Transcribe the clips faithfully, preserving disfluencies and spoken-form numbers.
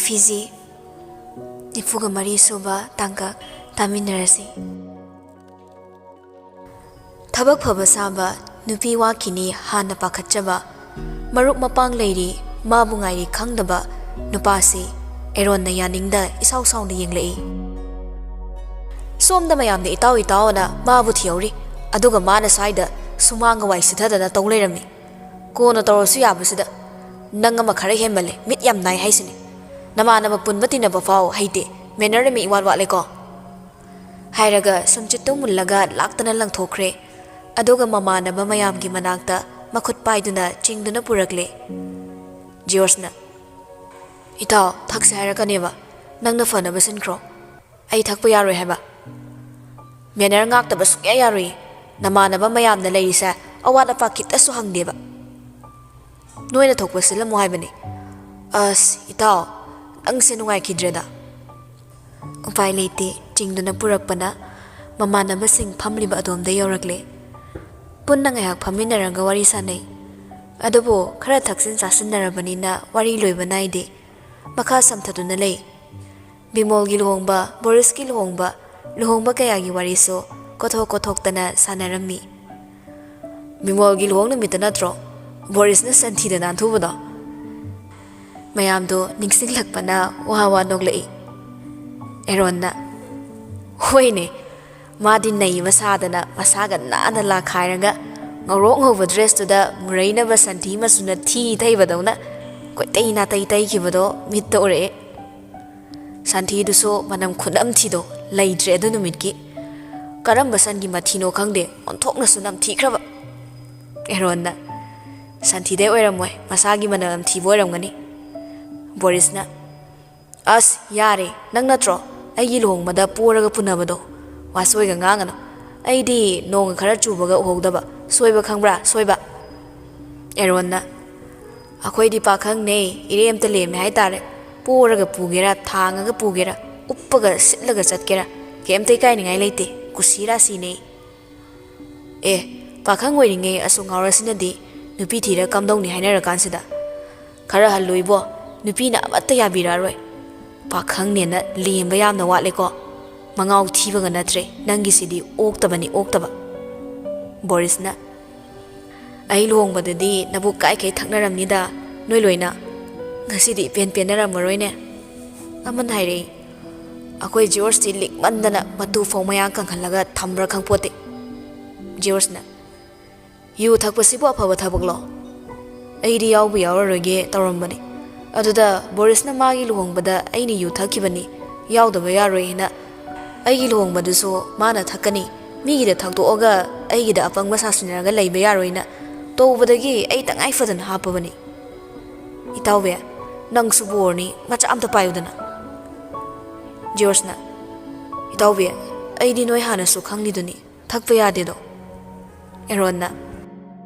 ꯐꯤꯖꯤ, ꯅꯤꯐꯨꯒ ꯃꯔꯤ ꯁꯨꯕ ꯇꯥꯡꯀꯛ ꯇꯥꯃꯤꯟꯅꯔꯁꯤ꯫ ꯊꯕꯛ ꯐꯕ ꯁꯥꯕ ꯅꯨꯄꯤ ꯋꯥꯈꯤꯅꯤ ꯍꯥꯟꯅ ꯄꯥꯈꯠꯆꯕ, ꯃꯔꯨꯞ ꯃꯄꯥꯡ ꯂꯩꯔꯤ ꯃꯥꯕꯨ ꯉꯥꯏꯔꯤ ꯈꯪꯗꯕ ꯅꯨꯄꯥꯁꯤ ꯑꯦꯔꯣꯟꯅ ꯌꯥꯅꯤꯡꯗ ꯏꯁꯥꯎ ꯁꯥꯎꯅ ꯌꯦꯡꯂꯛꯏ꯫ "ꯁꯣꯝꯗ ꯃꯌꯥꯝꯅ ꯏꯇꯥꯎ ꯏꯇꯥꯎꯅ ꯃꯥꯕꯨ ꯊꯤꯍꯧꯔꯤ, ꯑꯗꯨꯒ ꯃꯥꯅ ꯁ꯭ꯋꯥꯏꯗ ꯁꯨꯃꯥꯡꯒ ꯋꯥꯏ ꯁꯤꯊꯗꯅ ꯇꯧ ꯂꯩꯔꯝꯃꯤ꯫ ꯀꯣꯟꯅ ꯇꯧꯔꯁꯨ ꯌꯥꯕꯁꯤꯗ꯫ ꯅꯪ ꯑꯃ ꯈꯔ ꯍꯦꯟꯃꯜꯂꯦ, ꯃꯤꯠ ꯌꯥꯝ ꯅꯥꯏ ꯍꯥꯏꯁꯤꯅꯤ꯫ ꯅꯃꯥꯟꯅꯕ ꯄꯨꯟꯕ ꯇꯤꯟꯅꯕ ꯐꯥꯎ ꯍꯩꯇꯦ, ꯃꯦꯅꯔ ꯑꯃ ꯏꯋꯥꯠ ꯋꯥꯠꯂꯦꯀꯣ?" ꯍꯥꯏꯔꯒ ꯁꯨꯝꯆꯤꯠꯇꯨ ꯃꯨꯜꯂꯒ ꯂꯥꯛꯇꯅ ꯂꯪꯊꯣꯛꯈ꯭ꯔꯦ꯫ ꯑꯗꯨꯒ ꯃꯃꯥꯟꯅꯕ ꯃꯌꯥꯝꯒꯤ ꯃꯅꯥꯛꯇ ꯃꯈꯨꯠ ꯄꯥꯏꯗꯨꯅ ꯆꯤꯡꯗꯨꯅ ꯄꯨꯔꯛꯂꯦ꯫ ꯖꯤꯌꯣꯔꯖꯅ, "ꯏꯇꯥꯎ, ꯊꯛꯁꯦ ꯍꯥꯏꯔꯛꯀꯅꯦꯕ, ꯅꯪꯅ ꯐꯅꯕ ꯁꯤꯟꯈ꯭ꯔꯣ꯫ ꯑꯩ ꯊꯛꯄ ꯌꯥꯔꯣꯏ ꯍꯥꯏꯕ꯫ ꯃꯦꯅꯔ ꯉꯥꯛꯇꯕ ꯁꯨꯡꯌꯥ ꯌꯥꯔꯣꯏꯌꯦ꯫ ꯅꯃꯥꯟꯅꯕ ꯃꯌꯥꯝꯅ ꯂꯩꯔꯤꯁꯦ ꯑꯋꯥꯠ ꯑꯄꯥ ꯈꯤꯇꯁꯨ ꯍꯪꯗꯦꯕ꯫ ꯅꯣꯏꯅ ꯊꯣꯛꯄ ꯁꯤꯜꯂꯝꯃꯣ ꯍꯥꯏꯕꯅꯤ꯫" "ꯑꯁ, ꯏꯇꯥꯎ, ꯅꯪꯁꯦ ꯅꯨꯡꯉꯥꯏꯈꯤꯗ꯭ꯔꯦꯗ꯫" ꯎꯄꯥꯏ ꯂꯩꯇꯦ, ꯆꯤꯡꯗꯨꯅ ꯄꯨꯔꯛꯄꯅ ꯃꯃꯥꯟꯅꯕꯁꯤꯡ ꯐꯝꯂꯤꯕ ꯑꯗꯣꯝꯗ ꯌꯧꯔꯛꯂꯦ꯫ ꯄꯨꯟꯅ ꯉꯥꯏꯍꯥꯛ ꯐꯝꯃꯤꯟꯅꯔꯒ ꯋꯥꯔꯤ ꯁꯥꯟꯅꯩ꯫ ꯑꯗꯨꯕꯨ ꯈꯔ ꯊꯛꯆꯤꯟ ꯆꯥꯁꯤꯟꯅꯔꯕꯅꯤꯅ ꯋꯥꯔꯤ ꯂꯣꯏꯕ ꯅꯥꯏꯗꯦ꯫ ꯃꯈꯥ ꯁꯝꯊꯗꯨꯅ ꯂꯩ꯫ ꯕꯤꯃꯣꯜꯒꯤ ꯂꯨꯍꯣꯡꯕ, ꯕꯣꯔꯤꯁꯀꯤ ꯂꯨꯍꯣꯡꯕ, ꯂꯨꯍꯣꯡꯕ ꯀꯌꯥꯒꯤ ꯋꯥꯔꯤꯁꯨ ꯀꯣꯊꯣꯛ ꯀꯣꯊꯣꯛꯇꯅ ꯁꯥꯟꯅꯔꯝꯃꯤ꯫ "ꯕꯤꯃꯣꯜꯒꯤ ꯂꯨꯍꯣꯡ ꯅꯨꯃꯤꯠꯇ ꯅꯠꯇ꯭ꯔꯣ ꯕꯣꯔꯤꯁꯅ ꯁꯟꯊꯤꯗ ꯅꯥꯟꯊꯨꯕꯗꯣ?" ꯃꯌꯥꯝꯗꯣ ꯅꯤꯡꯁꯤꯡꯂꯛꯄꯅ ꯋꯥ ꯋꯥ ꯅꯣꯛꯂꯛꯏ꯫ ꯑꯦꯔꯣꯟꯅ, "ꯍꯣꯏꯅꯦ, ꯃꯥꯗꯤ ꯅꯩꯕ ꯁꯥꯗꯅ ꯃꯁꯥꯒ ꯅꯥꯟꯅ ꯂꯥꯛꯈꯥꯏꯔꯒ ꯉꯧꯔꯣꯛ ꯉꯧꯕ ꯗ꯭ꯔꯦꯁꯇꯨꯗ ꯃꯨꯔꯩꯅꯕ ꯁꯟꯊꯤ ꯃꯆꯨꯅ ꯊꯤ ꯇꯩꯕꯗꯧꯅ ꯀꯣꯏꯇꯩ ꯅꯥꯇꯩ ꯇꯩꯈꯤꯕꯗꯣ ꯃꯤꯠꯇ ꯎꯔꯛꯑꯦ꯫ ꯁꯟꯊꯤꯗꯨꯁꯨ ꯃꯅꯝ ꯈꯨꯅꯝꯊꯤꯗꯣ ꯂꯩꯇ꯭ꯔꯦ ꯑꯗꯨ ꯅꯨꯃꯤꯠꯀꯤ꯫ ꯀꯔꯝꯕ ꯁꯟꯒꯤ ꯃꯊꯤꯅꯣ ꯈꯪꯗꯦ, ꯑꯣꯟꯊꯣꯛꯅꯁꯨ ꯅꯝꯊꯤꯈ꯭ꯔꯕ꯫" ꯑꯦꯔꯣꯟꯅ, "ꯁꯟꯊꯤꯗꯩ ꯑꯣꯏꯔꯝꯃꯣꯏ, ꯃꯁꯥꯒꯤ ꯃꯅꯝ ꯅꯝꯊꯤꯕ ꯑꯣꯏꯔꯝꯒꯅꯤ꯫" ꯕꯣꯔꯤꯁꯅ, "ꯑꯁ, ꯌꯥꯔꯦ, ꯅꯪ ꯅꯠꯇ꯭ꯔꯣ ꯑꯩꯒꯤ ꯂꯨꯍꯣꯡꯕꯗ ꯄꯣꯔꯒ ꯄꯨꯅꯕꯗꯣ? ꯋꯥꯁꯣꯏꯒ ꯉꯥꯡꯒꯅꯨ꯫ ꯑꯩꯗꯤ ꯅꯣꯡꯒ ꯈꯔ ꯆꯨꯕꯒ ꯎꯍꯧꯗꯕ꯫ ꯁꯣꯏꯕ ꯈꯪꯕ꯭ꯔꯥ, ꯁꯣꯏꯕ?" ꯑꯦꯔꯣꯟꯅ, "ꯑꯩꯈꯣꯏꯗꯤ ꯄꯥꯈꯪꯅꯦ, ꯏꯔꯦꯝꯇ ꯂꯦꯝꯃꯦ ꯍꯥꯏꯇꯥꯔꯦ꯫ ꯄꯣꯔꯒ ꯄꯨꯒꯦꯔꯥ, ꯊꯥꯡꯉꯒ ꯄꯨꯒꯦꯔꯥ, ꯎꯞꯄꯒ ꯁꯤꯠꯂꯒ ꯆꯠꯀꯦꯔꯥ, ꯀꯩꯝꯇ ꯏꯀꯥꯏꯅꯤꯡꯉꯥꯏ ꯂꯩꯇꯦ꯫ ꯀꯨꯁꯤ ꯔꯥꯁꯤꯅꯦ꯫" "ꯑꯦ, ꯄꯥꯈꯪ ꯑꯣꯏꯔꯤꯉꯩ ꯑꯁꯨꯛ ꯉꯥꯎꯔꯁꯤꯅꯗꯤ ꯅꯨꯄꯤ ꯊꯤꯔ ꯀꯝꯗꯧꯅꯤ ꯍꯥꯏꯅꯔꯀꯥꯟꯁꯤꯗ? ꯈꯔ ꯍꯜꯂꯨ ꯏꯕꯣ, ꯅꯨꯄꯤꯅ ꯑꯃꯠꯇ ꯌꯥꯕꯤꯔꯛꯑꯔꯣꯏ꯫ ꯄꯥꯈꯪꯅꯦꯅ ꯂꯦꯝꯕ ꯌꯥꯝꯅ ꯋꯥꯠꯂꯦꯀꯣ꯫ ꯃꯉꯥꯎ ꯊꯤꯕꯒ ꯅꯠꯇ꯭ꯔꯦ ꯅꯪꯒꯤꯁꯤꯗꯤ, ꯑꯣꯛꯇꯕꯅꯤ, ꯑꯣꯛꯇꯕ꯫ ꯕꯣꯔꯤꯁꯅ, "ꯑꯩ ꯂꯨꯍꯣꯡꯕꯗꯗꯤ ꯅꯕꯨꯛ ꯀꯥꯏꯈꯩ ꯊꯛꯅꯔꯝꯅꯤꯗ ꯅꯣꯏ ꯂꯣꯏꯅ꯫ ꯉꯁꯤꯗꯤ ꯏꯄꯦꯟ ꯄꯦꯟꯅꯔꯝꯃꯔꯣꯏꯅꯦ꯫" ꯑꯃꯅ ꯍꯥꯏꯔꯛꯏ, "ꯑꯩꯈꯣꯏ ꯖꯣꯔꯖꯇꯤ ꯂꯤꯛꯃꯟꯗꯅ ꯃꯇꯨ ꯐꯥꯎ ꯃꯌꯥ ꯀꯪꯍꯜꯂꯒ ꯊꯝꯕ꯭ꯔꯥ ꯈꯪꯄꯣꯠꯇꯦ꯫" ꯖꯣꯔꯖꯅ, "ꯌꯨ ꯊꯛꯄꯁꯤꯕꯨ ꯑꯐꯕ ꯊꯕꯛꯂꯣ? ꯑꯩꯗꯤ ꯌꯥꯎꯕꯨ ꯌꯥꯎꯔꯔꯣꯏꯒꯦ ꯇꯧꯔꯝꯕꯅꯤ꯫ ꯑꯗꯨꯗ ꯕꯣꯔꯤꯁꯅ ꯃꯥꯒꯤ ꯂꯨꯍꯣꯡꯕꯗ ꯑꯩꯅ ꯌꯨ ꯊꯛꯈꯤꯕꯅꯤ, ꯌꯥꯎꯗꯕ ꯌꯥꯔꯣꯏ ꯍꯥꯏꯅ꯫ ꯑꯩꯒꯤ ꯂꯨꯍꯣꯡꯕꯗꯨꯁꯨ ꯃꯥꯅ ꯊꯛꯀꯅꯤ, ꯃꯤꯒꯤꯗ ꯊꯛꯇꯣꯛꯑꯒ ꯑꯩꯒꯤꯗ ꯑꯄꯪꯕ ꯁꯥꯁꯤꯟꯅꯔꯒ ꯂꯩꯕ ꯌꯥꯔꯣꯏꯅ ꯇꯧꯕꯗꯒꯤ ꯑꯩ ꯇꯉꯥꯏ ꯐꯗꯅ ꯍꯥꯞꯄꯕꯅꯤ꯫" "ꯏꯇꯥꯎꯕꯤ, ꯅꯪꯁꯨ ꯕꯣꯔꯅꯤ, ꯃꯆꯥ ꯑꯝꯇ ꯄꯥꯏꯌꯨꯗꯅ꯫" ꯖꯣꯔꯖꯅ, "ꯏꯇꯥꯎꯕꯤ, ꯑꯩꯗꯤ ꯅꯣꯏ ꯍꯥꯟꯅꯁꯨ ꯈꯪꯂꯤꯗꯨꯅꯤ, ꯊꯛꯄ ꯌꯥꯗꯦꯗꯣ꯫" ꯑꯦꯔꯣꯟꯅ,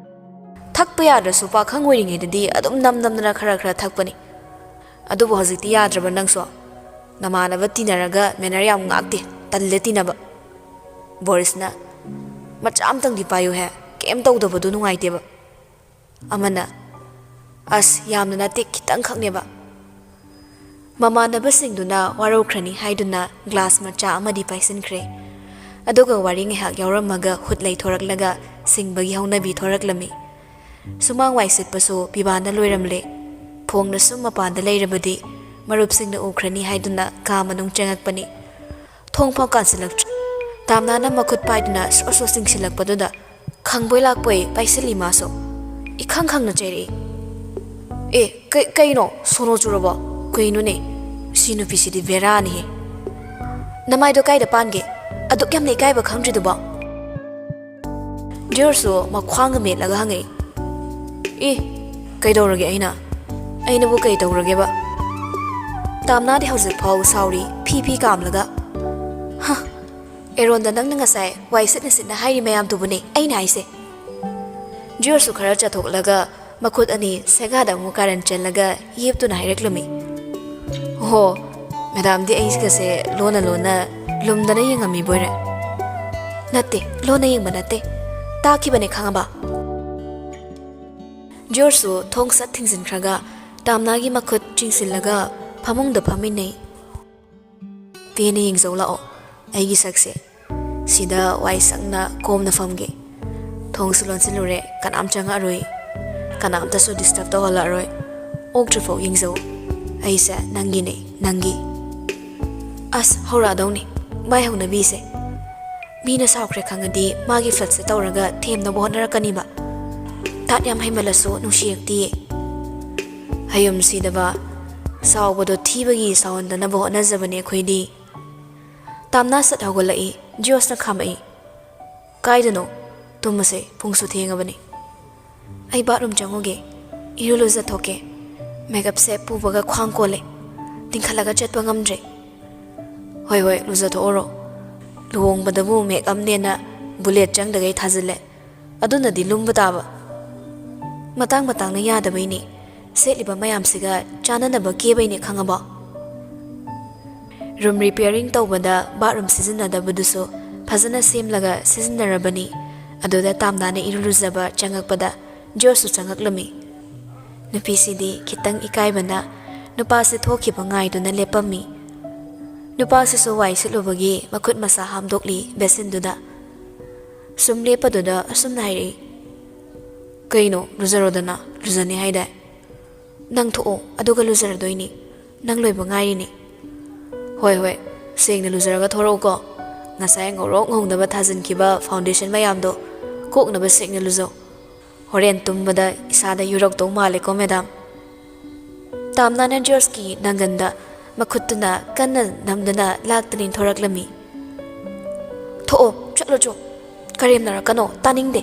"ꯊꯛꯄ ꯌꯥꯗ꯭ꯔꯁꯨ ꯄꯥꯈꯪ ꯑꯣꯏꯔꯤꯉꯩꯗꯗꯤ ꯑꯗꯨꯝ ꯅꯝ ꯅꯝꯗꯅ ꯈꯔ ꯈꯔ ꯊꯛꯄꯅꯤ꯫ ꯑꯗꯨꯕꯨ ꯍꯧꯖꯤꯛꯇꯤ ꯌꯥꯗ꯭ꯔꯕ ꯅꯪꯁꯨ? ꯅꯃꯥꯟꯅꯕ ꯇꯤꯟꯅꯔꯒ ꯃꯦꯅꯔ ꯌꯥꯝ ꯉꯥꯛꯇꯦ, ꯇꯜꯂꯦ ꯇꯤꯟꯅꯕ꯫" ꯕꯣꯔꯤꯁꯅ, "ꯃꯆꯥ ꯑꯝꯇꯪꯗꯤ ꯄꯥꯏꯌꯨꯍꯦ, ꯀꯩꯝ ꯇꯧꯗꯕꯗꯨ ꯅꯨꯡꯉꯥꯏꯇꯦꯕ꯫" ꯑꯃꯅ, "ꯑꯁ, ꯌꯥꯝꯅ ꯅꯠꯇꯦ, ꯈꯤꯇꯪꯈꯛꯅꯦꯕ꯫" ꯃꯃꯥꯟꯅꯕꯁꯤꯡꯗꯨꯅ ꯋꯥꯔꯧꯈ꯭ꯔꯅꯤ ꯍꯥꯏꯗꯨꯅ ꯒ꯭ꯂꯥꯁ ꯃꯆꯥ ꯑꯃꯗꯤ ꯄꯥꯏꯁꯤꯟꯈ꯭ꯔꯦ꯫ ꯑꯗꯨꯒ ꯋꯥꯔꯤ ꯉꯥꯏꯍꯥꯛ ꯌꯥꯎꯔꯝꯃꯒ ꯍꯨꯠ ꯂꯩꯊꯣꯔꯛꯂꯒ ꯁꯤꯡꯕꯒꯤ ꯍꯧꯅꯕꯤ ꯊꯣꯔꯛꯂꯝꯃꯤ꯫ ꯁꯨꯃꯥꯡ ꯋꯥꯏ ꯁꯤꯠꯄꯁꯨ ꯄꯤꯕꯥꯅ ꯂꯣꯏꯔꯝꯂꯦ꯫ ꯐꯣꯡꯅ ꯁꯨꯝ ꯃꯄꯥꯟꯗ ꯂꯩꯔꯕꯗꯤ ꯃꯔꯨꯞꯁꯤꯡꯅ ꯎꯈ꯭ꯔꯅꯤ ꯍꯥꯏꯗꯨꯅ ꯀꯥ ꯃꯅꯨꯡ ꯆꯪꯉꯛꯄꯅꯤ꯫ ꯊꯣꯡ ꯐꯥꯎ ꯀꯥꯟꯁꯤꯜꯂꯛꯇ꯭ꯔꯤ꯫ ꯇꯥꯝꯅꯥꯅ ꯃꯈꯨꯠ ꯄꯥꯏꯗꯨꯅ ꯁ꯭ꯔꯣ ꯁ꯭ꯔꯣ ꯆꯤꯡꯁꯤꯜꯂꯛꯄꯗꯨꯗ ꯈꯪꯕꯣꯏ ꯂꯥꯛꯄꯣꯏ ꯄꯥꯏꯁꯤꯜꯂꯤ ꯃꯥꯁꯨ꯫ ꯏꯈꯪ ꯈꯪꯅ ꯆꯩꯔꯛꯏ꯫ "ꯑꯦ, ꯀꯩ-, ꯀꯩꯅꯣ? ꯁꯣꯅꯣ ꯆꯨꯔꯕꯣ? ꯀꯩꯅꯣꯅꯦ? ꯁꯤ ꯅꯨꯄꯤꯁꯤꯗꯤ ꯕꯦꯔꯥꯅꯤꯍꯦ꯫ ꯅꯃꯥꯏꯗꯣ ꯀꯥꯏꯗ ꯄꯥꯟꯒꯦ? ꯑꯗꯨꯛ ꯌꯥꯝꯅ ꯏꯀꯥꯏꯕ ꯈꯪꯗ꯭ꯔꯤꯗꯨꯕꯣ?" ꯖꯣꯔꯖꯁꯨ ꯃꯈ꯭ꯋꯥꯡꯒ ꯃꯦꯠꯂꯒ ꯍꯪꯉꯛꯏ꯫ "ꯑꯦ, ꯀꯩꯗꯧꯔꯒꯦ ꯑꯩꯅ? ꯑꯩꯅꯕꯨ ꯀꯩ ꯇꯧꯔꯒꯦꯕ?" ꯇꯥꯝꯅꯥꯗꯤ ꯍꯧꯖꯤꯛ ꯐꯥꯎ ꯁꯥꯎꯔꯤ, ꯐꯤ ꯐꯤ ꯀꯥꯝꯂꯒ꯫ "ꯍ, ꯑꯦꯔꯣꯟꯗ ꯅꯪꯅ ꯉꯁꯥꯏ ꯋꯥꯏ ꯁꯤꯠꯅ ꯁꯤꯠꯅ ꯍꯥꯏꯔꯤ ꯃꯌꯥꯝꯗꯨꯕꯨꯅꯦ ꯑꯩꯅ ꯍꯥꯏꯁꯦ꯫" ꯖꯣꯔꯖꯁꯨ ꯈꯔ ꯆꯠꯊꯣꯛꯂꯒ ꯃꯈꯨꯠ ꯑꯅꯤ ꯁꯦꯒꯥꯗ ꯑꯃꯨꯛ ꯀꯥꯔꯟ ꯆꯦꯜꯂꯒ ꯌꯦꯞꯇꯨꯅ ꯍꯥꯏꯔꯛꯂꯝꯃꯤ꯫ "ꯑꯣꯍꯣ, ꯃꯦꯗꯥꯝꯗꯤ ꯑꯩꯒꯁꯦ ꯂꯣꯟꯅ ꯂꯣꯟꯅ ꯂꯨꯝꯗꯅ ꯌꯦꯡꯉꯝꯃꯤꯕꯣꯏꯔꯦ꯫" "ꯅꯠꯇꯦ, ꯂꯣꯟꯅ ꯌꯦꯡꯕ ꯅꯠꯇꯦ, ꯇꯥꯛꯈꯤꯕꯅꯦ, ꯈꯪꯉꯕ?" ꯖꯣꯔꯖꯁꯨ ꯊꯣꯡ ꯁꯠ ꯊꯤꯡꯖꯤꯟꯈ꯭ꯔꯒ ꯇꯥꯝꯅꯥꯒꯤ ꯃꯈꯨꯠ ꯆꯤꯡꯁꯤꯜꯂꯒ ꯐꯃꯨꯡꯗ ꯐꯝꯃꯤꯟꯅꯩ꯫ ꯄꯦꯟꯅ ꯌꯦꯡꯖꯧ ꯂꯥꯛꯑꯣ ꯑꯩꯒꯤ ꯁꯛꯁꯦ꯫ ꯁꯤꯗ ꯋꯥꯏ ꯁꯪꯅ ꯀꯣꯝꯅ ꯐꯝꯒꯦ꯫ ꯊꯣꯡꯁꯨ ꯂꯣꯟꯁꯤꯜꯂꯨꯔꯦ, ꯀꯅꯥꯝ ꯆꯪꯉꯛꯑꯔꯣꯏ, ꯀꯅꯥꯝꯇꯁꯨ ꯗꯤꯁꯇꯔꯕ ꯇꯧꯍꯜꯂꯛꯑꯔꯣꯏ꯫ ꯑꯣꯛꯇ꯭ꯔꯤꯐꯥꯎ ꯌꯦꯡꯖꯧ, ꯑꯩꯁꯦ ꯅꯪꯒꯤꯅꯦ, ꯅꯪꯒꯤ꯫ ꯑꯁ, ꯍꯧꯔꯛꯑꯗꯧꯅꯤ ꯃꯥꯏ ꯍꯧꯅꯕꯤꯁꯦ꯫ ꯃꯤꯅ ꯁꯥꯎꯈ꯭ꯔꯦ ꯈꯪꯉꯗꯤ ꯃꯥꯒꯤ ꯐ꯭ꯂꯠꯁꯦ ꯇꯧꯔꯒ ꯊꯦꯝꯅꯕ ꯍꯣꯠꯅꯔꯛꯀꯅꯤꯕ꯫ ꯊꯥꯠ ꯌꯥꯝ ꯍꯩꯃꯜꯂꯁꯨ ꯅꯨꯡꯁꯤꯔꯛꯇꯤꯌꯦ꯫ ꯍꯌꯨꯝ ꯁꯤꯗꯕ, ꯁꯥꯎꯕꯗꯣ ꯊꯤꯕꯒꯤ ꯁꯥꯎꯍꯟꯗꯅꯕ ꯍꯣꯠꯅꯖꯕꯅꯦ ꯑꯩꯈꯣꯏꯗꯤ꯫ ꯇꯥꯝꯅꯥ ꯁꯠ ꯍꯧꯒꯠꯂꯛꯏ꯫ ꯖꯤꯌꯣꯁꯅ ꯈꯥꯝꯃꯛꯏ꯫ "ꯀꯥꯏꯗꯅꯣ? ꯇꯨꯝꯃꯁꯦ, ꯄꯨꯡꯁꯨ ꯊꯦꯡꯉꯕꯅꯤ꯫" "ꯑꯩ ꯕꯥꯠꯔꯨꯝ ꯆꯪꯉꯨꯒꯦ, ꯏꯔꯨ ꯂꯨꯖꯊꯣꯛꯀꯦ꯫ ꯃꯦꯀꯞꯁꯦ ꯄꯨꯕꯒ ꯈ꯭ꯋꯥꯡ ꯀꯣꯜꯂꯦ, ꯇꯤꯡꯈꯠꯂꯒ ꯆꯠꯄ ꯉꯝꯗ꯭ꯔꯦ꯫" "ꯍꯣꯏ ꯍꯣꯏ, ꯂꯨꯖꯊꯣꯛꯎꯔꯣ꯫ ꯂꯨꯍꯣꯡꯕꯗꯕꯨ ꯃꯦꯛ ꯑꯞꯅꯦꯅ ꯕꯨꯂꯦꯠ ꯆꯪꯗꯒꯩ ꯊꯥꯖꯤꯜꯂꯦ꯫ ꯑꯗꯨꯅꯗꯤ ꯂꯨꯝꯕ ꯇꯥꯕ꯫" "ꯃꯇꯥꯡ ꯃꯇꯥꯡꯅ ꯌꯥꯗꯕꯩꯅꯦ꯫ ꯁꯦꯠꯂꯤꯕ ꯃꯌꯥꯝꯁꯤꯒ ꯆꯥꯟꯅꯅꯕ ꯀꯦꯕꯩꯅꯦ, ꯈꯪꯉꯕꯣ?" ꯔꯨꯝ ꯔꯤꯄꯤꯌꯥꯔꯤꯡ ꯇꯧꯕꯗ ꯕꯥꯠꯔꯨꯝ ꯁꯤꯖꯤꯟꯅꯗꯕꯗꯨꯁꯨ ꯐꯖꯅ ꯁꯦꯝꯂꯒ ꯁꯤꯖꯤꯟꯅꯔꯕꯅꯤ꯫ ꯑꯗꯨꯗ ꯇꯥꯝꯅꯥꯅ ꯏꯔꯨ ꯂꯨꯖꯕ ꯆꯪꯉꯛꯄꯗ ꯖꯣꯁꯁꯨ ꯆꯪꯉꯛꯂꯝꯃꯤ꯫ ꯅꯨꯄꯤꯁꯤꯗꯤ ꯈꯤꯇꯪ ꯏꯀꯥꯏꯕꯅ ꯅꯨꯄꯥꯁꯦ ꯊꯣꯛꯈꯤꯕ ꯉꯥꯏꯗꯨꯅ ꯂꯦꯞꯄꯝꯃꯤ꯫ ꯅꯨꯄꯥꯁꯤꯁꯨ ꯋꯥꯏ ꯁꯤꯠꯂꯨꯕꯒꯤ ꯃꯈꯨꯠ ꯃꯁꯥ ꯍꯥꯝꯗꯣꯛꯂꯤ ꯕꯦꯁꯤꯟꯗꯨꯗ꯫ ꯁꯨꯝ ꯂꯦꯞꯄꯗꯨꯗ ꯑꯁꯨꯝꯅ ꯍꯥꯏꯔꯛꯏ, "ꯀꯩꯅꯣ, ꯂꯨꯖꯔꯣꯗꯅ, ꯂꯨꯖꯅꯤ ꯍꯥꯏꯗꯥꯏ? ꯅꯪ ꯊꯣꯛꯑꯣ, ꯑꯗꯨꯒ ꯂꯨꯖꯔꯗꯣꯏꯅꯤ꯫ ꯅꯪ ꯂꯣꯏꯕ ꯉꯥꯏꯔꯤꯅꯤ꯫" "ꯍꯣꯏ ꯍꯣꯏ, ꯁꯦꯡꯅ ꯂꯨꯖꯔꯒ ꯊꯣꯔꯛꯎꯀꯣ꯫ ꯉꯁꯥꯏ ꯉꯧꯔꯣꯛ ꯉꯧꯅꯕ ꯊꯥꯖꯤꯟꯈꯤꯕ ꯐꯥꯎꯟꯗꯦꯁꯟ ꯃꯌꯥꯝꯗꯣ ꯀꯣꯛꯅꯕ ꯁꯦꯡꯅ ꯂꯨꯖꯧ꯫ ꯍꯣꯔꯦꯟ ꯇꯨꯝꯕꯗ ꯏꯁꯥꯗ ꯌꯨꯔꯛꯇꯧ ꯃꯥꯜꯂꯦꯀꯣ, ꯃꯦꯗꯥꯝ꯫" ꯇꯥꯝꯅꯥꯅ ꯖꯣꯔꯖꯀꯤ ꯅꯪꯒꯟꯗ ꯃꯈꯨꯠꯇꯨꯅ ꯀꯟꯅ ꯅꯝꯗꯨꯅ ꯂꯥꯛꯇ ꯂꯦꯡꯊꯣꯔꯛꯂꯝꯃꯤ꯫ "ꯊꯣꯛꯑꯣ, ꯆꯠꯂꯣ ꯆꯣ꯫ ꯀꯔꯦꯝꯅꯔꯛꯀꯅꯣ, ꯇꯥꯅꯤꯡꯗꯦ꯫"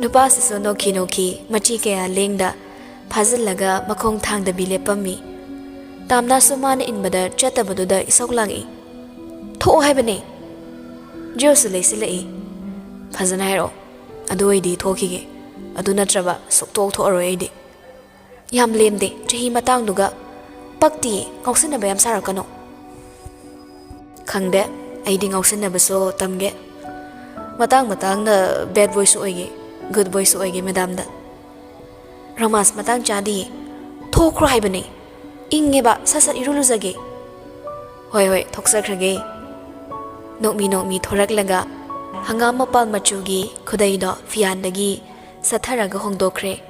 ꯅꯨꯄꯥꯁꯤꯁꯨ ꯅꯣꯛꯈꯤ ꯅꯣꯛꯈꯤ, ꯃꯆꯤ ꯀꯌꯥ ꯂꯦꯡꯗ ꯐꯥꯖꯤꯜꯂꯒ ꯃꯈꯣꯡ ꯊꯥꯡꯗꯕꯤ ꯂꯦꯞꯄꯝꯃꯤ꯫ ꯇꯥꯝꯅꯥꯁꯨ ꯃꯥꯅ ꯏꯟꯕꯗ ꯆꯠꯇꯕꯗꯨꯗ ꯏꯁꯧ ꯂꯥꯡꯉꯛꯏ꯫ "ꯊꯣꯛꯑꯣ ꯍꯥꯏꯕꯅꯦ!" ꯖꯣꯔꯖꯁꯨ ꯂꯩꯁꯤꯜꯂꯛꯏ꯫ "ꯐꯖꯅ ꯍꯥꯏꯔꯛꯑꯣ, ꯑꯗꯨ ꯑꯣꯏꯗꯤ ꯊꯣꯛꯈꯤꯒꯦ꯫ ꯑꯗꯨ ꯅꯠꯇ꯭ꯔꯕ ꯁꯨꯛꯊꯣꯛ ꯊꯣꯛꯑꯔꯣꯏ ꯑꯩꯗꯤ꯫" "ꯌꯥꯝ ꯂꯦꯝꯗꯦ ꯆꯍꯤ ꯃꯇꯥꯡꯗꯨꯒ꯫ ꯄꯛꯇꯤꯌꯦ, ꯉꯥꯎꯁꯤꯟꯅꯕ ꯌꯥꯝ ꯁꯥꯔꯛꯀꯅꯣ꯫" "ꯈꯪꯗꯦ, ꯑꯩꯗꯤ ꯉꯥꯎꯁꯤꯟꯅꯕꯁꯨ ꯇꯝꯒꯦ꯫ ꯃꯇꯥꯡ ꯃꯇꯥꯡꯅ ꯕꯦꯗ ꯕꯣꯏꯁꯨ ꯑꯣꯏꯒꯦ, ꯒꯨꯗ ꯕꯣꯏꯁꯨ ꯑꯣꯏꯒꯦ ꯃꯦꯗꯥꯝꯗ꯫ ꯔꯣꯃꯥꯟꯁ ꯃꯇꯥꯡ ꯆꯥꯗꯤꯌꯦ, ꯊꯣꯛꯈ꯭ꯔꯣ ꯍꯥꯏꯕꯅꯦ꯫ ꯏꯪꯉꯦꯕ, ꯁꯠ ꯁꯠ ꯏꯔꯨ ꯂꯨꯖꯒꯦ꯫ "ꯍꯣꯏ, ꯍꯣꯏ, ꯊꯣꯛꯆꯈ꯭ꯔꯒꯦ"꯫ ꯅꯣꯛꯃꯤ ꯅꯣꯛꯃꯤ ꯊꯣꯔꯛꯂꯒ ꯍꯪꯒꯥꯝ ꯃꯄꯥꯜ ꯃꯆꯨꯒꯤ ꯈꯨꯗꯩꯗꯣ ꯐꯤꯌꯥꯟꯗꯒꯤ ꯆꯠꯊꯔꯒ ꯍꯣꯡꯗꯣꯛꯈ꯭ꯔꯦ꯫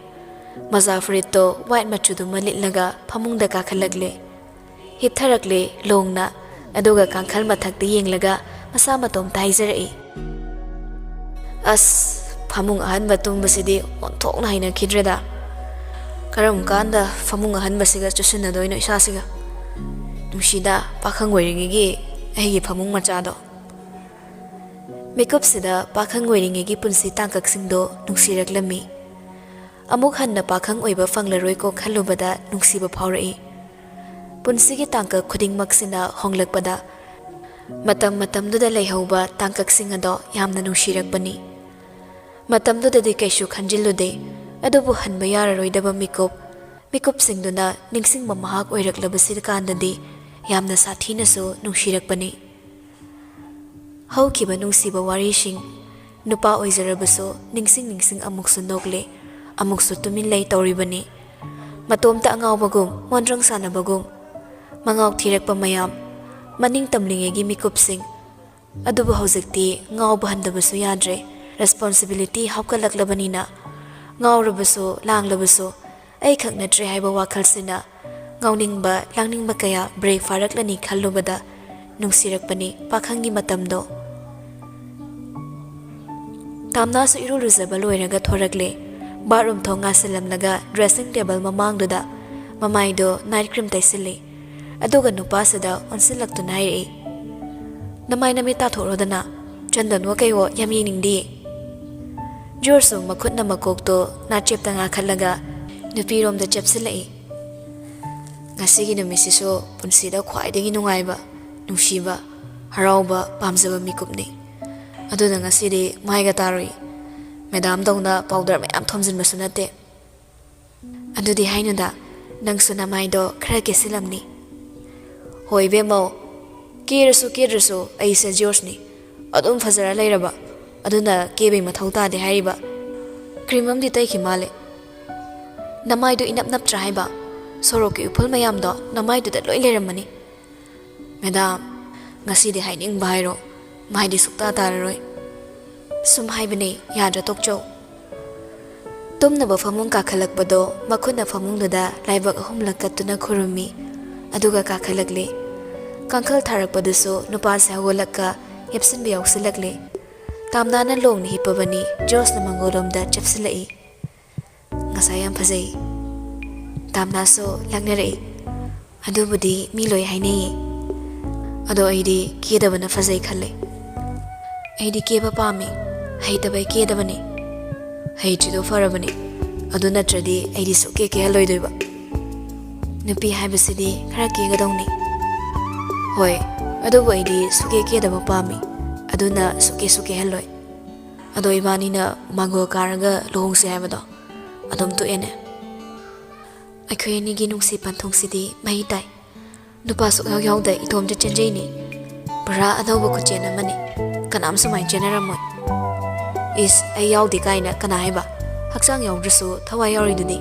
ꯃꯣꯖꯥ ꯐꯨꯔꯤꯠꯇꯣ ꯋꯥꯏꯠ ꯃꯆꯨꯗꯨꯃ ꯂꯤꯠꯂꯒ ꯐꯃꯨꯡꯗ ꯀꯥꯈꯠꯂꯛꯂꯦ꯫ ꯍꯤꯞꯊꯔꯛꯂꯦ ꯂꯣꯡꯅ, ꯑꯗꯨꯒ ꯀꯥꯡꯈꯜ ꯃꯊꯛꯇ ꯌꯦꯡꯂꯒ ꯃꯁꯥ ꯃꯇꯣꯝꯇ ꯍꯥꯏꯖꯔꯛꯏ, "ꯑꯁ, ꯐꯃꯨꯡ ꯑꯍꯟꯕ ꯇꯨꯝꯕꯁꯤꯗꯤ ꯑꯣꯟꯊꯣꯛꯅ ꯍꯩꯅꯈꯤꯗ꯭ꯔꯦꯗ꯫ ꯀꯔꯝ ꯀꯥꯟꯗ ꯐꯃꯨꯡ ꯑꯍꯟꯕꯁꯤꯒ ꯆꯨꯁꯤꯟꯅꯗꯣꯏꯅꯣ ꯏꯁꯥꯁꯤꯒ? ꯅꯨꯡꯁꯤꯗ, ꯄꯥꯈꯪ ꯑꯣꯏꯔꯤꯉꯩꯒꯤ ꯑꯩꯒꯤ ꯐꯃꯨꯡ ꯃꯆꯥꯗꯣ"꯫ ꯃꯤꯀꯨꯞꯁꯤꯗ ꯄꯥꯈꯪ ꯑꯣꯏꯔꯤꯉꯩꯒꯤ ꯄꯨꯟꯁꯤ ꯇꯥꯡꯀꯛꯁꯤꯡꯗꯣ ꯅꯨꯡꯁꯤꯔꯛꯂꯝꯃꯤ꯫ ꯑꯃꯨꯛ ꯍꯟꯅ ꯄꯥꯈꯪ ꯑꯣꯏꯕ ꯐꯪꯂꯔꯣꯏꯀꯣ ꯈꯜꯂꯨꯕꯗ ꯅꯨꯡꯁꯤꯕ ꯐꯥꯎꯔꯛꯏ꯫ ꯄꯨꯟꯁꯤꯒꯤ ꯇꯥꯡꯀꯛ ꯈꯨꯗꯤꯡꯃꯛꯁꯤꯅ ꯍꯣꯡꯂꯛꯄꯗ ꯃꯇꯝ ꯃꯇꯝꯗꯨꯗ ꯂꯩꯍꯧꯕ ꯇꯥꯡꯀꯛꯁꯤꯡ ꯑꯗꯣ ꯌꯥꯝꯅ ꯅꯨꯡꯁꯤꯔꯛꯄꯅꯤ꯫ ꯃꯇꯝꯗꯨꯗꯗꯤ ꯀꯩꯁꯨ ꯈꯟꯖꯤꯜꯂꯨꯗꯦ, ꯑꯗꯨꯕꯨ ꯍꯟꯕ ꯌꯥꯔꯔꯣꯏꯗꯕ ꯃꯤꯀꯨꯞ, ꯃꯤꯀꯨꯞꯁꯤꯡꯗꯨꯅ ꯅꯤꯡꯁꯤꯡꯕ ꯃꯍꯥꯛ ꯑꯣꯏꯔꯛꯂꯕꯁꯤ ꯀꯥꯟꯗꯗꯤ ꯌꯥꯝꯅ ꯁꯥꯊꯤꯅꯁꯨ ꯅꯨꯡꯁꯤꯔꯛꯄꯅꯤ꯫ ꯍꯧꯈꯤꯕ ꯅꯨꯡꯁꯤꯕ ꯋꯥꯔꯤꯁꯤꯡ, ꯅꯨꯄꯥ ꯑꯣꯏꯖꯔꯕꯁꯨ ꯅꯤꯡꯁꯤꯡ ꯅꯤꯡꯁꯤꯡ ꯑꯃꯨꯛꯁꯨ ꯅꯣꯛꯂꯦ, ꯑꯃꯨꯛꯁꯨ ꯇꯨꯃꯤꯟ ꯂꯩ ꯇꯧꯔꯤꯕꯅꯤ꯫ ꯃꯇꯣꯝꯇ ꯑꯉꯥꯎꯕꯒꯨꯝ, ꯃꯣꯟꯗ꯭ꯔꯪ ꯁꯥꯟꯅꯕꯒꯨꯝ, ꯃꯉꯥꯎ ꯊꯤꯔꯛꯄ ꯃꯌꯥꯝ, ꯃꯅꯤꯡ ꯇꯝꯂꯤꯉꯩꯒꯤ ꯃꯤꯀꯨꯞꯁꯤꯡ꯫ ꯑꯗꯨꯕꯨ ꯍꯧꯖꯤꯛꯇꯤ ꯉꯥꯎꯕ ꯍꯟꯗꯕꯁꯨ ꯌꯥꯗ꯭ꯔꯦ, ꯔꯦꯁꯄꯣꯟꯁꯤꯕꯤꯂꯤꯇꯤ ꯍꯥꯞꯀꯠꯂꯛꯂꯕꯅꯤꯅ꯫ ꯉꯥꯎꯔꯕꯁꯨ, ꯂꯥꯡꯂꯕꯁꯨ, ꯑꯩꯈꯛ ꯅꯠꯇ꯭ꯔꯦ ꯍꯥꯏꯕ ꯋꯥꯈꯜꯁꯤꯅ ꯉꯥꯎꯅꯤꯡꯕ, ꯂꯥꯡꯅꯤꯡꯕ ꯀꯌꯥ ꯕ꯭ꯔꯦꯛ ꯐꯥꯔꯛꯂꯅꯤ ꯈꯜꯂꯨꯕꯗ ꯅꯨꯡꯁꯤꯔꯛꯄꯅꯤ ꯄꯥꯈꯪꯒꯤ ꯃꯇꯝꯗꯣ꯫ ꯇꯥꯝꯅꯥꯁꯨ ꯏꯔꯨ ꯂꯨꯖꯕ ꯂꯣꯏꯔꯒ ꯊꯣꯔꯛꯂꯦ꯫ ꯕꯥꯠꯔꯨꯝ ꯊꯣꯡ ꯉꯥꯁꯤꯜꯂꯝꯂꯒ ꯗ꯭ꯔꯦꯁꯤꯡ ꯇꯦꯕꯜ ꯃꯃꯥꯡꯗꯨꯗ ꯃꯃꯥꯏꯗꯣ ꯅꯥꯏꯠ ꯀ꯭ꯔꯤꯝ ꯇꯩꯁꯤꯜꯂꯤ꯫ ꯑꯗꯨꯒ ꯅꯨꯄꯥꯁꯤꯗ ꯑꯣꯟꯁꯤꯜꯂꯛꯇꯨꯅ ꯍꯥꯏꯔꯛꯏ, "ꯅꯃꯥꯏ ꯅꯃꯤꯠ ꯇꯥꯊꯣꯛꯔꯣꯗꯅ, ꯆꯟꯗꯣꯟꯋꯣ ꯀꯩꯋꯣ ꯌꯥꯝ ꯌꯦꯡꯅꯤꯡꯗꯤꯌꯦ"꯫ ꯖꯣꯔꯖꯁꯨ ꯃꯈꯨꯠꯅ ꯃꯀꯣꯛꯇꯣ ꯅꯥꯆꯦꯞꯇ ꯉꯥꯈꯠꯂꯒ ꯅꯨꯄꯤꯔꯣꯝꯗ ꯆꯦꯞꯁꯤꯜꯂꯛꯏ꯫ "ꯉꯁꯤꯒꯤ ꯅꯨꯃꯤꯠꯁꯤꯁꯨ ꯄꯨꯟꯁꯤꯗ ꯈ꯭ꯋꯥꯏꯗꯒꯤ ꯅꯨꯡꯉꯥꯏꯕ, ꯅꯨꯡꯁꯤꯕ, ꯍꯔꯥꯎꯕ, ꯄꯥꯝꯖꯕ ꯃꯤꯀꯨꯞꯅꯤ꯫ ꯑꯗꯨꯅ ꯉꯁꯤꯗꯤ ꯃꯥꯏꯒ ꯇꯥꯔꯨꯏ꯫ ꯃꯦꯗꯥꯝꯗꯧꯅ ꯄꯥꯎꯗꯔ ꯃꯌꯥꯝ ꯊꯣꯝꯖꯤꯟꯕꯁꯨ ꯅꯠꯇꯦ"꯫ "ꯑꯗꯨꯗꯤ ꯍꯥꯏꯅꯨꯗ, ꯅꯪꯁꯨ ꯅꯃꯥꯏꯗꯣ ꯈꯔ ꯀꯦꯁꯤꯜꯂꯝꯅꯤ"꯫ "ꯍꯣꯏ ꯏꯕꯦꯝꯃꯧ, ꯀꯦꯔꯁꯨ ꯀꯦꯗ꯭ꯔꯁꯨ ꯑꯩꯁꯦ ꯖꯣꯔꯖꯅꯤ꯫ ꯑꯗꯨꯝ ꯐꯖꯔ ꯂꯩꯔꯕ, ꯑꯗꯨꯅ ꯀꯦꯕꯩ ꯃꯊꯧ ꯇꯥꯗꯦ ꯍꯥꯏꯔꯤꯕ꯫ ꯀ꯭ꯔꯤꯝ ꯑꯃꯗꯤ ꯇꯩꯈꯤ ꯃꯥꯜꯂꯦ꯫ ꯅꯃꯥꯏꯗꯣ ꯏꯅꯞ ꯅꯞꯇ꯭ꯔꯥ ꯍꯥꯏꯕ?" ꯁꯣꯔꯣꯛꯀꯤ ꯎꯐꯨꯜ ꯃꯌꯥꯝꯗꯣ ꯅꯃꯥꯏꯗꯨꯗ ꯂꯣꯏ ꯂꯩꯔꯝꯃꯅꯤ꯫ ꯃꯦꯗꯥꯝ, ꯉꯁꯤꯗꯤ ꯍꯥꯏꯅꯤꯡꯕ ꯍꯥꯏꯔꯣ, ꯃꯥꯏꯗꯤ ꯁꯨꯛꯇꯥ ꯇꯥꯔꯔꯣꯏ꯫ ꯁꯨꯝ ꯍꯥꯏꯕꯅꯦ, ꯌꯥꯗ꯭ꯔꯥ ꯇꯣꯛꯆꯧ꯫ ꯇꯨꯝꯅꯕ ꯐꯃꯨꯡ ꯀꯥꯈꯠꯂꯛꯄꯗꯣ ꯃꯈꯨꯠꯅ ꯐꯃꯨꯡꯗꯨꯗ ꯂꯥꯏꯕꯛ ꯑꯍꯨꯝꯂꯛ ꯀꯠꯇꯨꯅ ꯈꯨꯔꯨꯝꯃꯤ, ꯑꯗꯨꯒ ꯀꯥꯈꯠꯂꯛꯂꯤ꯫ ꯀꯥꯡꯈꯜ ꯊꯥꯔꯛꯄꯗꯨꯁꯨ ꯅꯨꯄꯥꯁꯦ ꯍꯧꯒꯠꯂꯛꯀ ꯌꯦꯞꯁꯤꯟꯕ ꯌꯥꯎꯁꯤꯜꯂꯛꯂꯤ꯫ ꯇꯥꯝꯅꯥꯅ ꯂꯣꯡꯅ ꯍꯤꯞꯄꯕꯅꯤ, ꯖꯣꯁꯅ ꯃꯪꯒꯣꯜꯂꯣꯝꯗ ꯆꯞꯁꯤꯜꯂꯛꯏ꯫ "ꯉꯁꯥꯏ ꯌꯥꯝ ꯐꯖꯩ꯫" ꯇꯥꯝꯅꯥꯁꯨ ꯂꯛꯅꯔꯛꯏ꯫ "ꯑꯗꯨꯕꯨꯗꯤ ꯃꯤ ꯂꯣꯏ ꯍꯥꯏꯅꯩꯌꯦ꯫ ꯑꯗꯣ ꯑꯩꯗꯤ ꯀꯦꯗꯕꯅ ꯐꯖꯩ ꯈꯜꯂꯦ꯫ ꯑꯩꯗꯤ ꯀꯦꯕ ꯄꯥꯝꯃꯤ꯫ ꯍꯩꯇꯕꯩ ꯀꯦꯗꯕꯅꯤ꯫" "ꯍꯩꯇ꯭ꯔꯤꯗꯣ ꯐꯔꯕꯅꯤ꯫ ꯑꯗꯨ ꯅꯠꯇ꯭ꯔꯗꯤ ꯑꯩꯗꯤ ꯁꯨꯛꯀꯦ ꯀꯦꯍꯜꯂꯣꯏꯗꯣꯏꯕ꯫ ꯅꯨꯄꯤ ꯍꯥꯏꯕꯁꯤꯗꯤ ꯈꯔ ꯀꯦꯒꯗꯧꯅꯤ꯫" "ꯍꯣꯏ, ꯑꯗꯨꯕꯨ ꯑꯩꯗꯤ ꯁꯨꯛꯀꯦ ꯀꯦꯗꯕ ꯄꯥꯝꯃꯤ꯫ ꯑꯗꯨꯅ ꯁꯨꯛꯀꯦꯁꯨ ꯀꯦꯍꯜꯂꯣꯏ꯫ ꯑꯗꯣ ꯏꯕꯥꯅꯤꯅ ꯃꯥꯡꯒꯣꯜ ꯀꯥꯔꯒ ꯂꯨꯍꯣꯡꯁꯦ ꯍꯥꯏꯕꯗꯣ ꯑꯗꯨꯝ ꯇꯣꯛꯑꯦꯅꯦ꯫" ꯑꯩꯈꯣꯏ ꯑꯅꯤꯒꯤ ꯅꯨꯡꯁꯤ ꯄꯟꯊꯨꯡꯁꯤꯗꯤ ꯃꯍꯤ ꯇꯥꯏ꯫ ꯅꯨꯄꯥ ꯁꯨꯛꯌꯥꯎ ꯌꯥꯎꯗ ꯏꯇꯣꯝꯇ ꯆꯦꯟꯖꯩꯅꯤ꯫ ꯄꯨꯔꯥ ꯑꯅꯧꯕ ꯈꯨꯆꯦꯟ ꯑꯃꯅꯤ꯫ ꯀꯅꯥꯝ ꯁꯨꯃꯥꯏꯅ ꯆꯦꯟꯅꯔꯝꯃꯣꯏ꯫ "ꯏꯁ, ꯑꯩ ꯌꯥꯎꯗꯦ ꯀꯥꯏꯅ ꯀꯅꯥ ꯍꯥꯏꯕ? ꯍꯛꯆꯥꯡ ꯌꯥꯎꯗ꯭ꯔꯁꯨ ꯊꯋꯥꯏ ꯌꯥꯎꯔꯤꯗꯨꯗꯤ꯫"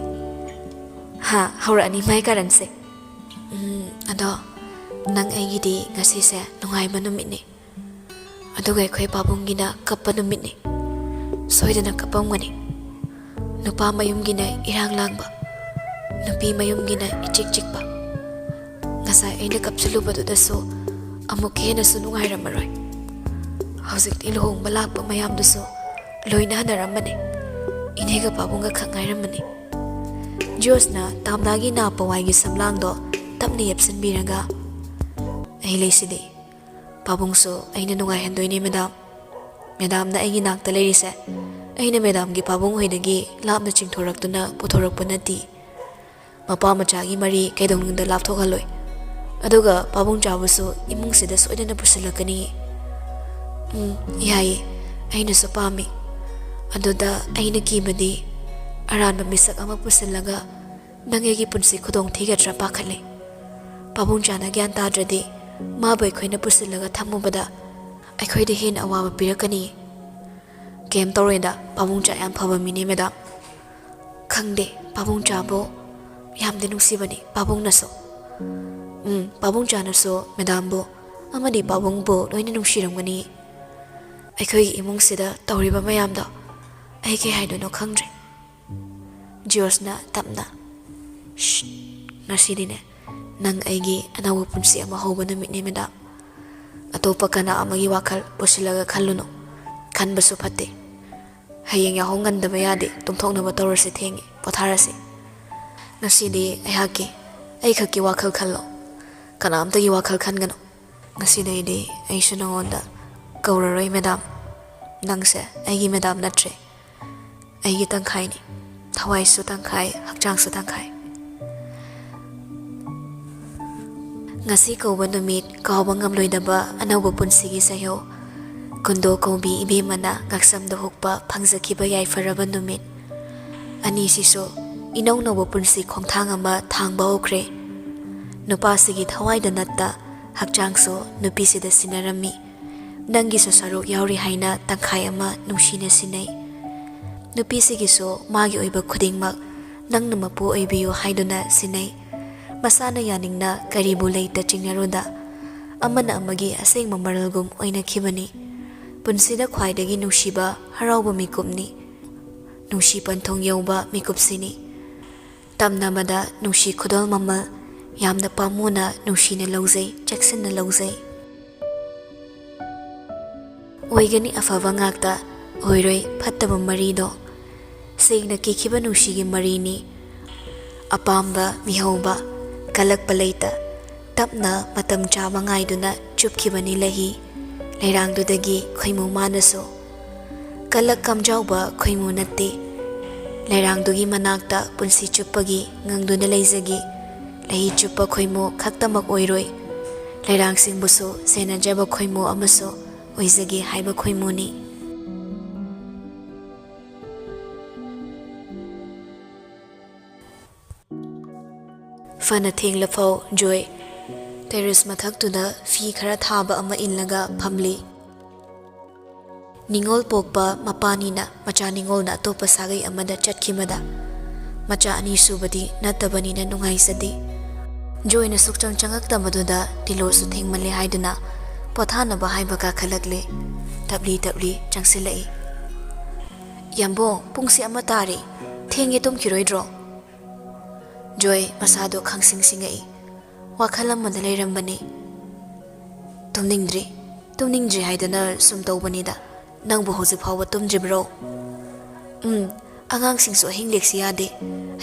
ꯍꯥ, ꯍꯧꯔꯛꯑꯅꯤ ꯃꯥꯏ ꯀꯥꯔꯟꯁꯦ꯫ "ꯎꯝ, ꯑꯗꯣ ꯅꯪ ꯑꯩꯒꯤꯗꯤ ꯉꯁꯤꯁꯦ ꯅꯨꯡꯉꯥꯏꯕ ꯅꯨꯃꯤꯠꯅꯤ꯫ ꯑꯗꯨꯒ ꯑꯩꯈꯣꯏ ꯄꯥꯕꯨꯡꯒꯤꯅ ꯀꯞꯄ ꯅꯨꯃꯤꯠꯅꯤ꯫ ꯁꯣꯏꯗꯅ ꯀꯞꯄꯝꯒꯅꯤ꯫ ꯅꯨꯄꯥ ꯃꯌꯨꯝꯒꯤꯅ ꯏꯔꯥꯡ ꯂꯥꯡꯕ, ꯅꯨꯄꯤ ꯃꯌꯨꯝꯒꯤꯅ ꯏꯆꯤꯛ ꯆꯤꯛꯄ꯫ ꯉꯁꯥꯏ ꯑꯩꯅ ꯀꯞꯁꯤꯜꯂꯨꯕꯗꯨꯗꯁꯨ ꯑꯃꯨꯛ ꯍꯦꯟꯅꯁꯨ ꯅꯨꯡꯉꯥꯏꯔꯝꯃꯔꯣꯏ꯫ ꯍꯧꯖꯤꯛꯇꯤ ꯂꯨꯍꯣꯡꯕ ꯂꯥꯛꯄ ꯃꯌꯥꯝꯗꯨꯁꯨ ꯂꯣꯏꯅ ꯍꯟꯅꯔꯝꯃꯅꯤ꯫ ꯏꯅꯦꯒ ꯄꯥꯕꯨꯡꯒ ꯈꯛ ꯉꯥꯏꯔꯝꯃꯅꯤ꯫" ꯖꯣꯁꯅ ꯇꯥꯝꯅꯥꯒꯤ ꯅꯥ ꯄꯋꯥꯏꯒꯤ ꯁꯝꯂꯥꯡꯗꯣ ꯇꯞꯅ ꯌꯦꯞꯁꯤꯟꯕꯤꯔꯒ, "ꯑꯩ ꯂꯩꯁꯤꯗꯤ꯫ ꯄꯥꯕꯨꯡꯁꯨ ꯑꯩꯅ ꯅꯨꯡꯉꯥꯏꯍꯟꯗꯣꯏꯅꯦ, ꯃꯦꯗꯥꯝ꯫ ꯃꯦꯗꯥꯝꯅ ꯑꯩꯒꯤ ꯅꯥꯛꯇ ꯂꯩꯔꯤꯁꯦ ꯑꯩꯅ ꯃꯦꯗꯥꯝꯒꯤ ꯄꯥꯕꯨꯡ ꯍꯣꯏꯗꯒꯤ ꯂꯥꯞꯅ ꯆꯤꯡꯊꯣꯔꯛꯇꯨꯅ ꯄꯨꯊꯣꯔꯛꯄ ꯅꯠꯇꯦ꯫ ꯃꯄꯥ ꯃꯆꯥꯒꯤ ꯃꯔꯤ ꯀꯩꯗꯧꯅꯨꯡꯗ ꯂꯥꯞꯊꯣꯛꯍꯜꯂꯣꯏ꯫ ꯑꯗꯨꯒ ꯄꯥꯕꯨꯡ ꯆꯥꯕꯨꯁꯨ ꯏꯃꯨꯡꯁꯤꯗ ꯁꯣꯏꯗꯅ ꯄꯨꯁꯤꯜꯂꯛꯀꯅꯤ꯫" "ꯎꯝ, ꯌꯥꯏꯌꯦ, ꯑꯩꯅꯁꯨ ꯄꯥꯝꯃꯤ꯫ ꯑꯗꯨꯗ ꯑꯩꯅ ꯀꯤꯕꯗꯤ ꯑꯔꯥꯟꯕ ꯃꯤꯁꯛ ꯑꯃ ꯄꯨꯁꯤꯜꯂꯒ ꯅꯪ ꯑꯩꯒꯤ ꯄꯨꯟꯁꯤ ꯈꯨꯗꯣꯡ ꯊꯤꯒꯗ꯭ꯔꯥ ꯄꯥꯈꯠꯂꯤ꯫ ꯄꯥꯕꯨꯡ ꯆꯥꯅ ꯒ꯭ꯌꯥꯟ ꯇꯥꯗ꯭ꯔꯗꯤ ꯃꯥꯕꯨ ꯑꯩꯈꯣꯏꯅ ꯄꯨꯁꯤꯜꯂꯒ ꯊꯝꯃꯨꯕꯗ ꯑꯩꯈꯣꯏꯗ ꯍꯦꯟꯅ ꯑꯋꯥꯕ ꯄꯤꯔꯛꯀꯅꯤ꯫" "ꯀꯩꯝ ꯇꯧꯔꯣꯏꯗ, ꯄꯥꯕꯨꯡ ꯆꯥ ꯌꯥꯝ ꯐꯕ ꯃꯤꯅꯦ, ꯃꯦꯗꯥꯝ꯫" "ꯈꯪꯗꯦ, ꯄꯥꯕꯨꯡ ꯆꯥꯕꯨ ꯌꯥꯝꯗꯤ ꯅꯨꯡꯁꯤꯕꯅꯤ ꯄꯥꯕꯨꯡꯅꯁꯨ꯫ ꯎꯝ, ꯄꯥꯕꯨꯡ ꯆꯥꯅꯁꯨ ꯃꯦꯗꯥꯝꯕꯨ ꯑꯃꯗꯤ ꯄꯥꯕꯨꯡꯕꯨ ꯂꯣꯏꯅ ꯅꯨꯡꯁꯤꯔꯝꯒꯅꯤ꯫ ꯑꯩꯈꯣꯏꯒꯤ ꯏꯃꯨꯡꯁꯤꯗ ꯇꯧꯔꯤꯕ ꯃꯌꯥꯝꯗꯣ ꯑꯩ ꯀꯩ ꯍꯥꯏꯗꯣꯏꯅꯣ ꯈꯪꯗ꯭ꯔꯦ꯫ ꯖꯤꯌꯣꯁꯅ ꯇꯞꯅ, "ꯁ꯭ꯁ, ꯉꯁꯤꯗꯤꯅꯦ, ꯅꯪ ꯑꯩꯒꯤ ꯑꯅꯧꯕ ꯄꯨꯟꯁꯤ ꯑꯃ ꯍꯧꯕ ꯅꯨꯃꯤꯠꯅꯤ ꯃꯦꯗꯥꯝ꯫ ꯑꯇꯣꯞꯄ ꯀꯅꯥ ꯑꯃꯒꯤ ꯋꯥꯈꯜ ꯄꯨꯁꯤꯜꯂꯒ ꯈꯜꯂꯨꯅꯨ꯫ ꯈꯟꯕꯁꯨ ꯐꯠꯇꯦ꯫ ꯍꯌꯦꯡ ꯌꯥꯍꯧ ꯉꯟꯗꯕ ꯌꯥꯗꯦ꯫ ꯇꯨꯝꯊꯣꯛꯅꯕ ꯇꯧꯔꯁꯤ, ꯊꯦꯡꯉꯦ, ꯄꯣꯊꯥꯔꯁꯤ꯫ ꯉꯁꯤꯗꯤ ꯑꯩꯍꯥꯛꯀꯤ, ꯑꯩꯈꯛꯀꯤ ꯋꯥꯈꯜ ꯈꯜꯂꯣ꯫ ꯀꯅꯥꯝꯇꯒꯤ ꯋꯥꯈꯜ ꯈꯟꯒꯅꯨ꯫ ꯉꯁꯤꯗꯩꯗꯤ ꯑꯩꯁꯨ ꯅꯉꯣꯟꯗ ꯀꯧꯔꯔꯣꯏ ꯃꯦꯗꯥꯝ꯫ ꯅꯪꯁꯦ ꯑꯩꯒꯤ ꯃꯦꯗꯥꯝ ꯅꯠꯇ꯭ꯔꯦ꯫ ꯑꯩꯒꯤ ꯇꯪꯈꯥꯏꯅꯤ꯫ ꯊꯋꯥꯏꯁꯨ ꯇꯪꯈꯥꯏ, ꯍꯛꯆꯥꯡꯁꯨ ꯇꯪꯈꯥꯏ"꯫ ꯉꯁꯤ ꯀꯧꯕ ꯅꯨꯃꯤꯠ ꯀꯥꯎꯕ ꯉꯝꯂꯣꯏꯗꯕ ꯑꯅꯧꯕ ꯄꯨꯟꯁꯤꯒꯤ ꯁꯩꯍꯧ꯫ ꯀꯨꯟꯗꯣ ꯀꯧꯕꯤ ꯏꯕꯦꯝꯃꯅ ꯉꯛꯁꯝꯗ ꯍꯨꯛꯄ ꯐꯪꯖꯈꯤꯕ ꯌꯥꯏꯐꯔꯕ ꯅꯨꯃꯤꯠ꯫ ꯑꯅꯤꯁꯤꯁꯨ ꯏꯅꯧ ꯅꯧꯕ ꯄꯨꯟꯁꯤ ꯈꯣꯡꯊꯥꯡ ꯑꯃ ꯊꯥꯡꯕ ꯍꯧꯈ꯭ꯔꯦ꯫ ꯅꯨꯄꯥꯁꯤꯒꯤ ꯊꯋꯥꯏꯗ ꯅꯠꯇ ꯍꯛꯆꯥꯡꯁꯨ ꯅꯨꯄꯤꯁꯤꯗ ꯁꯤꯟꯅꯔꯝꯃꯤ꯫ ꯅꯪꯒꯤꯁꯨ ꯁꯔꯨꯛ ꯌꯥꯎꯔꯤ ꯍꯥꯏꯅ ꯇꯪꯈꯥꯏ ꯑꯃ ꯅꯨꯡꯁꯤꯅ ꯁꯤꯟꯅꯩ꯫ ꯅꯨꯄꯤꯁꯤꯒꯤꯁꯨ ꯃꯥꯒꯤ ꯑꯣꯏꯕ ꯈꯨꯗꯤꯡꯃꯛ ꯅꯪꯅ ꯃꯄꯨ ꯑꯣꯏꯕꯤꯌꯨ ꯍꯥꯏꯗꯨꯅ ꯁꯤꯟꯅꯩ꯫ ꯃꯁꯥꯅ ꯌꯥꯅꯤꯡꯅ ꯀꯔꯤꯕꯨ ꯂꯩꯇ ꯆꯤꯡꯅꯔꯨꯗ, ꯑꯃꯅ ꯑꯃꯒꯤ ꯑꯁꯦꯡꯕ ꯃꯔꯜꯒꯨꯝ ꯑꯣꯏꯅꯈꯤꯕꯅꯤ꯫ ꯄꯨꯟꯁꯤꯗ ꯈ꯭ꯋꯥꯏꯗꯒꯤ ꯅꯨꯡꯁꯤꯕ, ꯍꯔꯥꯎꯕ ꯃꯤꯀꯨꯞꯅꯤ꯫ ꯅꯨꯡꯁꯤ ꯄꯟꯊꯨꯡ ꯌꯧꯕ ꯃꯤꯀꯨꯞꯁꯤꯅꯤ꯫ ꯇꯝꯅꯕꯗ ꯅꯨꯡꯁꯤ ꯈꯨꯗꯣꯜ ꯃꯃꯜ ꯌꯥꯝꯅ ꯄꯥꯝꯃꯨꯅ ꯅꯨꯡꯁꯤꯅ ꯂꯧꯖꯩ, ꯆꯦꯛꯁꯤꯟꯅ ꯂꯧꯖꯩ꯫ ꯑꯣꯏꯒꯅꯤ ꯑꯐꯕ ꯉꯥꯛꯇ, ꯑꯣꯏꯔꯣꯏ ꯐꯠꯇꯕ ꯃꯔꯤꯗꯣ꯫ ꯁꯦꯡꯅ ꯀꯤꯈꯤꯕ ꯅꯨꯡꯁꯤꯒꯤ ꯃꯔꯤꯅꯤ꯫ ꯑꯄꯥꯝꯕ ꯃꯤꯍꯧꯕ, ꯀꯜꯂꯛꯄ ꯂꯩꯇ, ꯇꯞꯅ ꯃꯇꯝ ꯆꯥꯕ ꯉꯥꯏꯗꯨꯅ ꯆꯨꯞꯈꯤꯕꯅꯤ ꯂꯩꯍꯤ ꯂꯩꯔꯥꯡꯗꯨꯗꯒꯤ ꯈꯣꯏꯃꯨ ꯃꯥꯅꯁꯨ꯫ ꯀꯜꯂꯛ ꯀꯝꯖꯥꯎꯕ ꯈꯣꯏꯃꯨ ꯅꯠꯇꯦ꯫ ꯂꯩꯔꯥꯡꯗꯨꯒꯤ ꯃꯅꯥꯛꯇ ꯄꯨꯟꯁꯤ ꯆꯨꯞꯄꯒꯤ ꯉꯪꯗꯨꯅ ꯂꯩꯖꯒꯦ꯫ ꯂꯩꯍꯤ ꯆꯨꯞꯄ ꯈꯣꯏꯃꯨ ꯈꯛꯇꯃꯛ ꯑꯣꯏꯔꯣꯏ, ꯂꯩꯔꯥꯡꯁꯤꯡꯕꯨꯁꯨ ꯁꯦꯟꯅꯖꯕ ꯈꯣꯏꯃꯨ ꯑꯃꯁꯨ ꯑꯣꯏꯖꯒꯦ ꯍꯥꯏꯕ ꯈꯣꯏꯃꯨꯅꯤ꯫ ꯐꯅ ꯊꯦꯡꯂꯐꯥꯎ ꯖꯣꯏ ꯇꯦꯔꯦꯁ ꯃꯊꯛꯇꯨꯗ ꯐꯤ ꯈꯔ ꯊꯥꯕ ꯑꯃ ꯏꯜꯂꯒ ꯐꯝꯂꯤ꯫ ꯅꯤꯉꯣꯜ ꯄꯣꯛꯄ ꯃꯄꯥꯅꯤꯅ ꯃꯆꯥ ꯅꯤꯉꯣꯜꯅ ꯑꯇꯣꯞꯄ ꯁꯥꯒꯩ ꯑꯃꯗ ꯆꯠꯈꯤꯕꯗ ꯃꯆꯥ ꯑꯅꯤꯁꯨꯕꯗꯤ ꯅꯠꯇꯕꯅꯤꯅ ꯅꯨꯡꯉꯥꯏꯖꯗꯦ꯫ ꯖꯣꯏꯅ ꯁꯨꯛꯆꯪ ꯆꯪꯉꯛꯇꯕꯗꯨꯗ ꯇꯤꯂꯣꯁꯨ ꯊꯦꯡꯃꯜꯂꯦ ꯍꯥꯏꯗꯨꯅ ꯄꯣꯊꯥꯅꯕ ꯍꯥꯏꯕ ꯀꯥꯈꯠꯂꯛꯂꯦ꯫ ꯇꯞꯂꯤ ꯇꯞꯂꯤ ꯆꯪꯁꯤꯜꯂꯛꯏ꯫ "ꯌꯥꯝꯕꯣꯡ, ꯄꯨꯡꯁꯦ ꯑꯃ ꯇꯥꯔꯦ, ꯊꯦꯡꯉꯦ, ꯇꯨꯝꯈꯤꯔꯣꯏꯗ꯭ꯔꯣ?" ꯖꯣꯏ ꯃꯁꯥꯗꯣ ꯈꯪꯁꯤꯡ ꯁꯤꯡꯉꯛꯏ꯫ ꯋꯥꯈꯜ ꯑꯃꯗ ꯂꯩꯔꯝꯕꯅꯤ꯫ "ꯇꯨꯝꯅꯤꯡꯗ꯭ꯔꯤ, ꯇꯨꯝꯅꯤꯡꯗ꯭ꯔꯤ ꯍꯥꯏꯗꯅ ꯁꯨꯝ ꯇꯧꯕꯅꯤꯗ꯫ ꯅꯪꯕꯨ ꯍꯧꯖꯤꯛ ꯐꯥꯎꯕ ꯇꯨꯝꯗ꯭ꯔꯤꯕ꯭ꯔꯣ?" "ꯎꯝ, ꯑꯉꯥꯡꯁꯤꯡꯁꯨ ꯑꯍꯤꯡ ꯂꯦꯛꯁꯤ ꯌꯥꯗꯦ,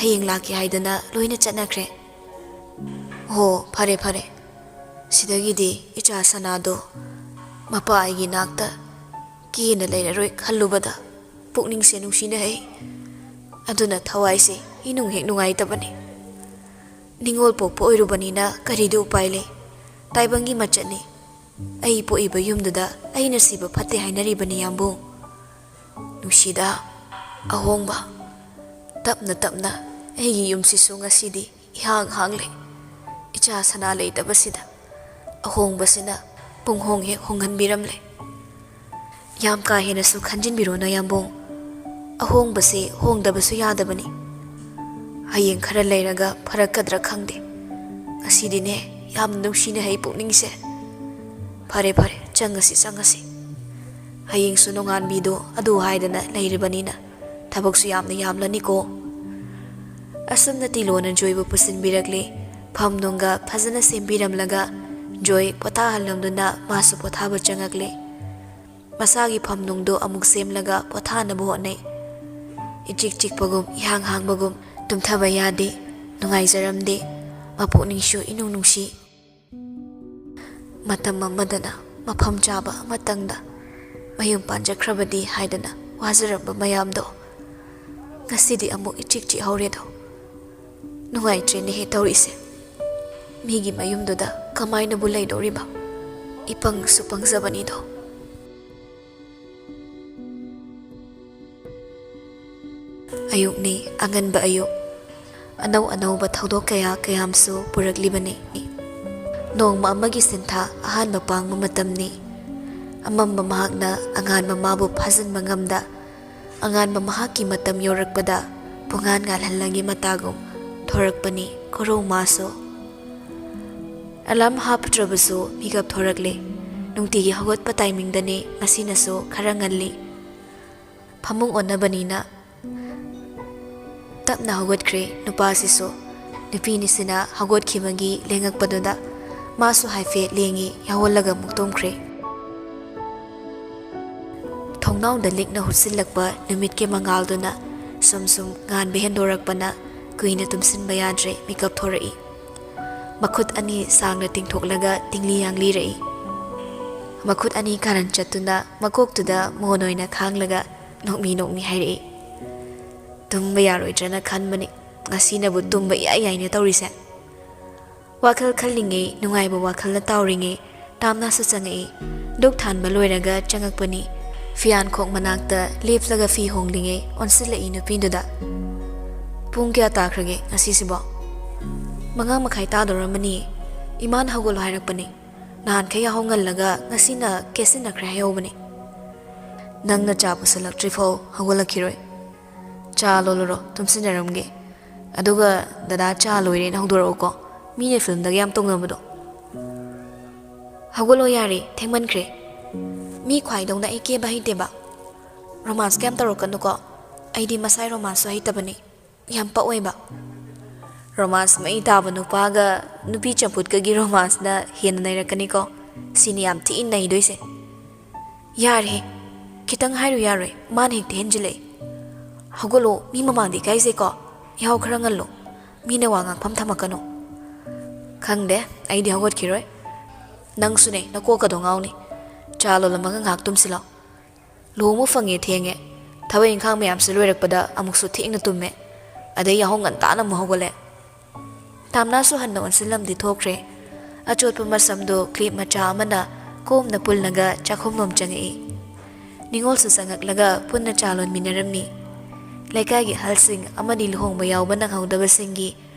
ꯍꯌꯦꯡ ꯂꯥꯛꯀꯦ ꯍꯥꯏꯗꯅ ꯂꯣꯏꯅ ꯆꯠꯅꯈ꯭ꯔꯦ꯫" "ꯍꯣ, ꯐꯔꯦ ꯐꯔꯦ꯫ ꯁꯤꯗꯒꯤꯗꯤ ꯏꯆꯥ ꯁꯅꯥꯗꯣ ꯃꯄꯥ ꯑꯩꯒꯤ ꯅꯥꯛꯇ ꯀꯦꯅ ꯂꯩꯔꯔꯣꯏ ꯈꯜꯂꯨꯕꯗ ꯄꯨꯛꯅꯤꯡꯁꯦ ꯅꯨꯡꯁꯤꯅ ꯍꯩ꯫ ꯑꯗꯨꯅ ꯊꯋꯥꯏꯁꯦ ꯏꯅꯨꯡ ꯍꯦꯛ ꯅꯨꯡꯉꯥꯏꯇꯕꯅꯤ꯫ ꯅꯤꯡꯉꯣꯜ ꯄꯣꯛꯄ ꯑꯣꯏꯔꯨꯕꯅꯤꯅ ꯀꯔꯤꯗꯤ ꯎꯄꯥꯏ ꯂꯩ? ꯇꯥꯏꯕꯪꯒꯤ ꯃꯆꯠꯅꯤ꯫ ꯑꯩ ꯄꯣꯛꯏꯕ ꯌꯨꯝꯗꯨꯗ ꯑꯩꯅ ꯁꯤꯕ ꯐꯠꯇꯦ ꯍꯥꯏꯅꯔꯤꯕꯅꯤ, ꯌꯥꯝꯕꯨꯡ꯫" "ꯅꯨꯡꯁꯤꯗ, ꯑꯍꯣꯡꯕ꯫" ꯇꯞꯅ ꯇꯞꯅ ꯑꯩꯒꯤ ꯌꯨꯝꯁꯤꯁꯨ ꯉꯁꯤꯗꯤ ꯏꯍꯥꯡ ꯍꯥꯡꯂꯦ꯫ ꯏꯆꯥ ꯁꯅꯥ ꯂꯩꯇꯕꯁꯤꯗ ꯑꯍꯣꯡꯕꯁꯤꯅ ꯄꯨꯡꯍꯣꯡ ꯍꯦꯛ ꯍꯣꯡꯍꯟꯕꯤꯔꯝꯂꯦ꯫ "ꯌꯥꯝ ꯀꯥ ꯍꯦꯟꯅꯁꯨ ꯈꯟꯖꯤꯟꯕꯤꯔꯨꯅꯨ, ꯌꯥꯝꯕꯨꯡ꯫ ꯑꯍꯣꯡꯕꯁꯦ ꯍꯣꯡꯗꯕꯁꯨ ꯌꯥꯗꯕꯅꯤ꯫ ꯍꯌꯦꯡ ꯈꯔ ꯂꯩꯔꯒ ꯐꯔꯛꯀꯗ꯭ꯔꯥ ꯈꯪꯗꯦ꯫ ꯉꯁꯤꯗꯤꯅꯦ, ꯌꯥꯝꯅ ꯅꯨꯡꯁꯤꯅ ꯍꯩ ꯄꯨꯛꯅꯤꯡꯁꯦ꯫ ꯐꯔꯦ, ꯐꯔꯦ, ꯆꯪꯉꯁꯤ, ꯆꯪꯉꯁꯤ꯫ ꯍꯌꯦꯡꯁꯨ ꯅꯣꯡꯉꯥꯟꯕꯤꯗꯣ ꯑꯗꯨ ꯍꯥꯏꯗꯅ ꯂꯩꯔꯤꯕꯅꯤꯅ ꯊꯕꯛꯁꯨ ꯌꯥꯝꯅ ꯌꯥꯝꯂꯅꯤꯀꯣ꯫" ꯑꯁꯨꯝꯅ ꯇꯤꯂꯣꯅ ꯖꯣꯏꯕꯨ ꯄꯨꯁꯤꯟꯕꯤꯔꯛꯂꯦ꯫ ꯐꯝ ꯅꯨꯡꯒ ꯐꯖꯅ ꯁꯦꯝꯕꯤꯔꯝꯂꯒ ꯖꯣꯏ ꯄꯣꯊꯥꯍꯜꯂꯝꯗꯨꯅ ꯃꯥꯁꯨ ꯄꯣꯊꯥꯕ ꯆꯪꯉꯛꯂꯦ꯫ ꯃꯁꯥꯒꯤ ꯐꯝ ꯅꯨꯡꯗꯣ ꯑꯃꯨꯛ ꯁꯦꯝꯂꯒ ꯄꯣꯊꯥꯅꯕ ꯍꯣꯠꯅꯩ꯫ ꯏꯆꯤꯛ ꯆꯤꯛꯄꯒꯨꯝ, ꯏꯍꯥꯡ ꯍꯥꯡꯕꯒꯨꯝ, ꯇꯨꯝꯊꯕ ꯌꯥꯗꯦ, ꯅꯨꯡꯉꯥꯏꯖꯔꯝꯗꯦ, ꯃꯄꯨꯛꯅꯤꯡꯁꯨ ꯏꯅꯨꯡ ꯅꯨꯡꯁꯤ꯫ ꯃꯇꯝ ꯑꯃꯗꯅ ꯃꯐꯝ ꯆꯥꯕ ꯑꯃꯇꯪꯗ ꯃꯌꯨꯝ ꯄꯥꯟꯖꯈ꯭ꯔꯕꯗꯤ ꯍꯥꯏꯗꯅ ꯋꯥꯖꯔꯝꯕ ꯃꯌꯥꯝꯗꯣ ꯉꯁꯤꯗꯤ ꯑꯃꯨꯛ ꯏꯆꯤꯛ ꯆꯤꯛꯍꯧꯔꯦꯗꯣ꯫ ꯅꯨꯡꯉꯥꯏꯇ꯭ꯔꯦꯅꯦꯍꯦ ꯇꯧꯔꯤꯁꯦ꯫ ꯃꯤꯒꯤ ꯃꯌꯨꯝꯗꯨꯗ ꯀꯃꯥꯏꯅꯕꯨ ꯂꯩꯗꯧꯔꯤꯕ? ꯏꯄꯪꯁꯨ ꯄꯪꯖꯕꯅꯤꯗꯣ꯫ ꯑꯌꯨꯛꯅꯤ, ꯑꯉꯟꯕ ꯑꯌꯨꯛ꯫ ꯑꯅꯧ ꯑꯅꯧꯕ ꯊꯧꯗꯣꯛ ꯀꯌꯥ ꯀꯌꯥꯝꯁꯨ ꯄꯨꯔꯛꯂꯤꯕꯅꯤ꯫ ꯅꯣꯡꯃ ꯑꯃꯒꯤ ꯁꯤꯟꯊꯥ ꯑꯍꯥꯟꯕ ꯄꯥꯡꯕ ꯃꯇꯝꯅꯤ꯫ ꯑꯃꯝꯕ ꯃꯍꯥꯛꯅ ꯑꯉꯥꯟꯕ ꯃꯥꯕꯨ ꯐꯥꯖꯤꯟꯕ ꯉꯝꯗ, ꯑꯉꯥꯟꯕ ꯃꯍꯥꯛꯀꯤ ꯃꯇꯝ ꯌꯧꯔꯛꯄꯗ ꯄꯨꯡꯉꯥꯟ ꯉꯥꯜꯍꯜꯂꯒꯦ ꯃꯇꯥꯒꯨꯝ ꯊꯣꯔꯛꯄꯅꯤ ꯈꯨꯔꯧ ꯃꯥꯁꯨ꯫ ꯑꯦꯂꯥꯔꯝ ꯍꯥꯞꯇ꯭ꯔꯕꯁꯨ ꯃꯤꯀꯞ ꯊꯣꯔꯛꯂꯦ꯫ ꯅꯨꯡꯇꯤꯒꯤ ꯍꯧꯒꯠꯄ ꯇꯥꯏꯃꯤꯡꯗꯅꯤ ꯉꯁꯤꯅꯁꯨ ꯈꯔ ꯉꯜꯂꯤ꯫ ꯐꯃꯨꯡ ꯑꯣꯟꯅꯕꯅꯤꯅ ꯇꯞꯅ ꯍꯧꯒꯠꯈ꯭ꯔꯦ ꯅꯨꯄꯥꯁꯤꯁꯨ꯫ ꯅꯨꯄꯤꯅꯤꯁꯤꯅ ꯍꯧꯒꯠꯈꯤꯕꯒꯤ ꯂꯦꯡꯉꯛꯄꯗꯨꯗ ꯃꯥꯁꯨ ꯍꯥꯏꯐꯦꯠ ꯂꯦꯡꯉꯤ, ꯌꯥꯍꯧꯜꯂꯒ ꯑꯃꯨꯛ ꯇꯨꯝꯈ꯭ꯔꯦ꯫ ꯊꯣꯡꯅꯥꯎꯗ ꯂꯤꯛꯅ ꯍꯨꯠꯆꯤꯜꯂꯛꯄ ꯅꯨꯃꯤꯠꯀꯤ ꯃꯉꯥꯜꯗꯨꯅ ꯁꯨꯝ ꯁꯨꯝ ꯉꯥꯟꯕ ꯍꯦꯟꯗꯣꯔꯛꯄꯅ ꯀꯨꯏꯅ ꯇꯨꯝꯁꯤꯟꯕ ꯌꯥꯗ꯭ꯔꯦ, ꯃꯤꯀꯞ ꯊꯣꯔꯛꯏ꯫ ꯃꯈꯨꯠ ꯑꯅꯤ ꯁꯥꯡꯅ ꯇꯤꯡꯊꯣꯛꯂꯒ ꯇꯤꯡꯂꯤ ꯌꯥꯡꯂꯤꯔꯛꯏ꯫ ꯃꯈꯨꯠ ꯑꯅꯤ ꯀꯥꯔꯟ ꯆꯠꯇꯨꯅ ꯃꯀꯣꯛꯇꯨꯗ ꯃꯣꯟ ꯑꯣꯏꯅ ꯈꯥꯡꯂꯒ ꯅꯣꯛꯃꯤ ꯅꯣꯛꯃꯤ ꯍꯥꯏꯔꯛꯏ꯫ ꯇꯨꯝꯕ ꯌꯥꯔꯣꯏꯗ꯭ꯔꯅ ꯈꯟꯕꯅꯤ, ꯉꯁꯤꯅꯕꯨ ꯇꯨꯝꯕ ꯏꯌꯥ ꯌꯥꯏꯅ ꯇꯧꯔꯤꯁꯦ꯫ ꯋꯥꯈꯜ ꯈꯜꯂꯤꯉꯩ, ꯅꯨꯡꯉꯥꯏꯕ ꯋꯥꯈꯜꯅ ꯇꯥꯎꯔꯤꯉꯩ, ꯇꯥꯝꯅꯥꯁꯨ ꯆꯪꯉꯛꯏ꯫ ꯙꯨꯛ ꯊꯥꯟꯕ ꯂꯣꯏꯔꯒ ꯆꯪꯉꯛꯄꯅꯤ꯫ ꯐꯤꯌꯥꯟꯈꯣꯛ ꯃꯅꯥꯛꯇ ꯂꯦꯞꯂꯒ ꯐꯤ ꯍꯣꯡꯂꯤꯉꯩ ꯑꯣꯟꯁꯤꯜꯂꯛꯏ ꯅꯨꯄꯤꯗꯨꯗ꯫ "ꯄꯨꯡ ꯀꯌꯥ ꯇꯥꯈ꯭ꯔꯒꯦ ꯉꯁꯤꯁꯤꯕꯣ?" "ꯃꯉꯥ ꯃꯈꯥꯏ ꯇꯥꯗꯧꯔꯝꯃꯅꯤ꯫ ꯏꯃꯥꯅ ꯍꯧꯒꯠꯂꯣ ꯍꯥꯏꯔꯛꯄꯅꯤ꯫ ꯅꯍꯥꯟꯈꯩ ꯌꯥꯍꯧ ꯉꯜꯂꯒ ꯉꯁꯤꯅ ꯀꯦꯁꯤꯟꯅꯈ꯭ꯔꯦ ꯍꯥꯏꯍꯧꯕꯅꯤ꯫ ꯅꯪꯅ ꯆꯥ ꯄꯨꯁꯜꯂꯛꯇ꯭ꯔꯤꯐꯥꯎ ꯍꯧꯒꯠꯂꯛꯈꯤꯔꯣꯏ꯫ ꯆꯥ ꯂꯣꯜꯂꯨꯔꯣ, ꯇꯨꯝꯁꯤꯟꯅꯔꯝꯒꯦ꯫ ꯑꯗꯨꯒ ꯗꯗꯥ ꯆꯥ ꯂꯣꯏꯔꯦꯅ ꯍꯧꯗꯣꯔꯛꯎꯀꯣ꯫ ꯃꯤꯅ ꯐꯤꯂꯝꯗꯒ ꯌꯥꯝ ꯇꯧꯅꯕꯗꯣ꯫" "ꯍꯧꯒꯠꯂꯣ ꯌꯥꯔꯦ, ꯊꯦꯡꯃꯟꯈ꯭ꯔꯦ꯫ ꯃꯤ ꯈ꯭ꯋꯥꯏꯗꯧꯅ ꯑꯩ ꯀꯦꯕ ꯍꯩꯇꯦꯕ꯫ ꯔꯣꯃꯥꯟꯁꯀ ꯌꯥꯝ ꯇꯧꯔꯛꯀꯅꯨꯀꯣ꯫ ꯑꯩꯗꯤ ꯃꯁꯥꯏ ꯔꯣꯃꯥꯟꯁꯁꯨ ꯍꯩꯇꯕꯅꯤ꯫ ꯌꯥꯝ ꯄꯛꯑꯣꯏꯕ꯫" ꯔꯣꯃꯥꯟꯁ ꯃꯩ ꯇꯥꯕ ꯅꯨꯄꯥꯒ ꯅꯨꯄꯤ ꯆꯝꯐꯨꯠꯀꯒꯤ ꯔꯣꯃꯥꯟꯁꯅ ꯍꯦꯟꯅ ꯅꯩꯔꯛꯀꯅꯤꯀꯣ꯫ ꯁꯤꯅꯤ ꯌꯥꯝ ꯊꯤꯅ ꯅꯩꯗꯣꯏꯁꯦ꯫ "ꯌꯥꯔꯦꯍꯦ, ꯈꯤꯇꯪ ꯍꯥꯏꯔꯨ ꯌꯥꯔꯣꯏ, ꯃꯥꯅ ꯍꯦꯛꯇ ꯍꯦꯟꯖꯤꯜꯂꯛꯑꯦ꯫ ꯍꯧꯒꯠꯂꯣ, ꯃꯤ ꯃꯃꯥꯡꯗ ꯏꯀꯥꯏꯖꯩꯀꯣ꯫ ꯌꯥꯍꯧ ꯈꯔ ꯉꯜꯂꯣ, ꯃꯤꯅ ꯋꯥ ꯉꯥꯡꯐꯝ ꯊꯝꯃꯛꯀꯅꯨ꯫" "ꯈꯪꯗꯦ, ꯑꯩꯗꯤ ꯍꯧꯒꯠꯈꯤꯔꯣꯏ꯫ ꯅꯪꯁꯨꯅꯦ, ꯅꯀꯣꯛꯀꯗꯣ ꯉꯥꯎꯅꯤ꯫ ꯆꯥ ꯂꯣꯜꯂꯝꯃꯒ ꯉꯥꯏꯍꯥꯛ ꯇꯨꯝꯁꯤꯜꯂꯣ꯫" ꯂꯨꯍꯣꯡꯕ ꯐꯪꯉꯦ ꯊꯦꯡꯉꯦ꯫ ꯊꯕꯛ ꯏꯪꯈꯥꯡ ꯃꯌꯥꯝꯁꯤ ꯂꯣꯏꯔꯛꯄꯗ ꯑꯃꯨꯛꯁꯨ ꯊꯦꯡꯅ ꯇꯨꯝꯃꯦ꯫ ꯑꯗꯩ ꯌꯥꯍꯧ ꯉꯟꯇꯥꯅ ꯑꯃꯨꯛ ꯍꯧꯒꯠꯂꯦ꯫ ꯇꯥꯝꯅꯥꯁꯨ ꯍꯟꯅ ꯑꯣꯟꯁꯤꯜꯂꯝꯗꯤ ꯊꯣꯛꯈ꯭ꯔꯦ꯫ ꯑꯆꯣꯠꯄ ꯃꯁꯝꯗꯣ ꯀ꯭ꯂꯤꯞ ꯃꯆꯥ ꯑꯃꯅ ꯀꯣꯝꯅ ꯄꯨꯜꯂꯒ ꯆꯥꯛꯈꯨꯝꯂꯣꯝ ꯆꯪꯉꯛꯏ꯫ ꯅꯤꯉꯣꯜꯁꯨ ꯆꯪꯉꯛꯂꯒ ꯄꯨꯟꯅ ꯆꯥ ꯂꯣꯟꯃꯤꯟꯅꯔꯝꯃꯤ꯫ ꯂꯩꯀꯥꯏꯒꯤ ꯑꯍꯜꯁꯤꯡ ꯑꯃꯗꯤ ꯂꯨꯍꯣꯡꯕ ꯌꯥꯎꯕ ꯅꯪꯍꯧꯗꯕꯁꯤꯡꯒꯤ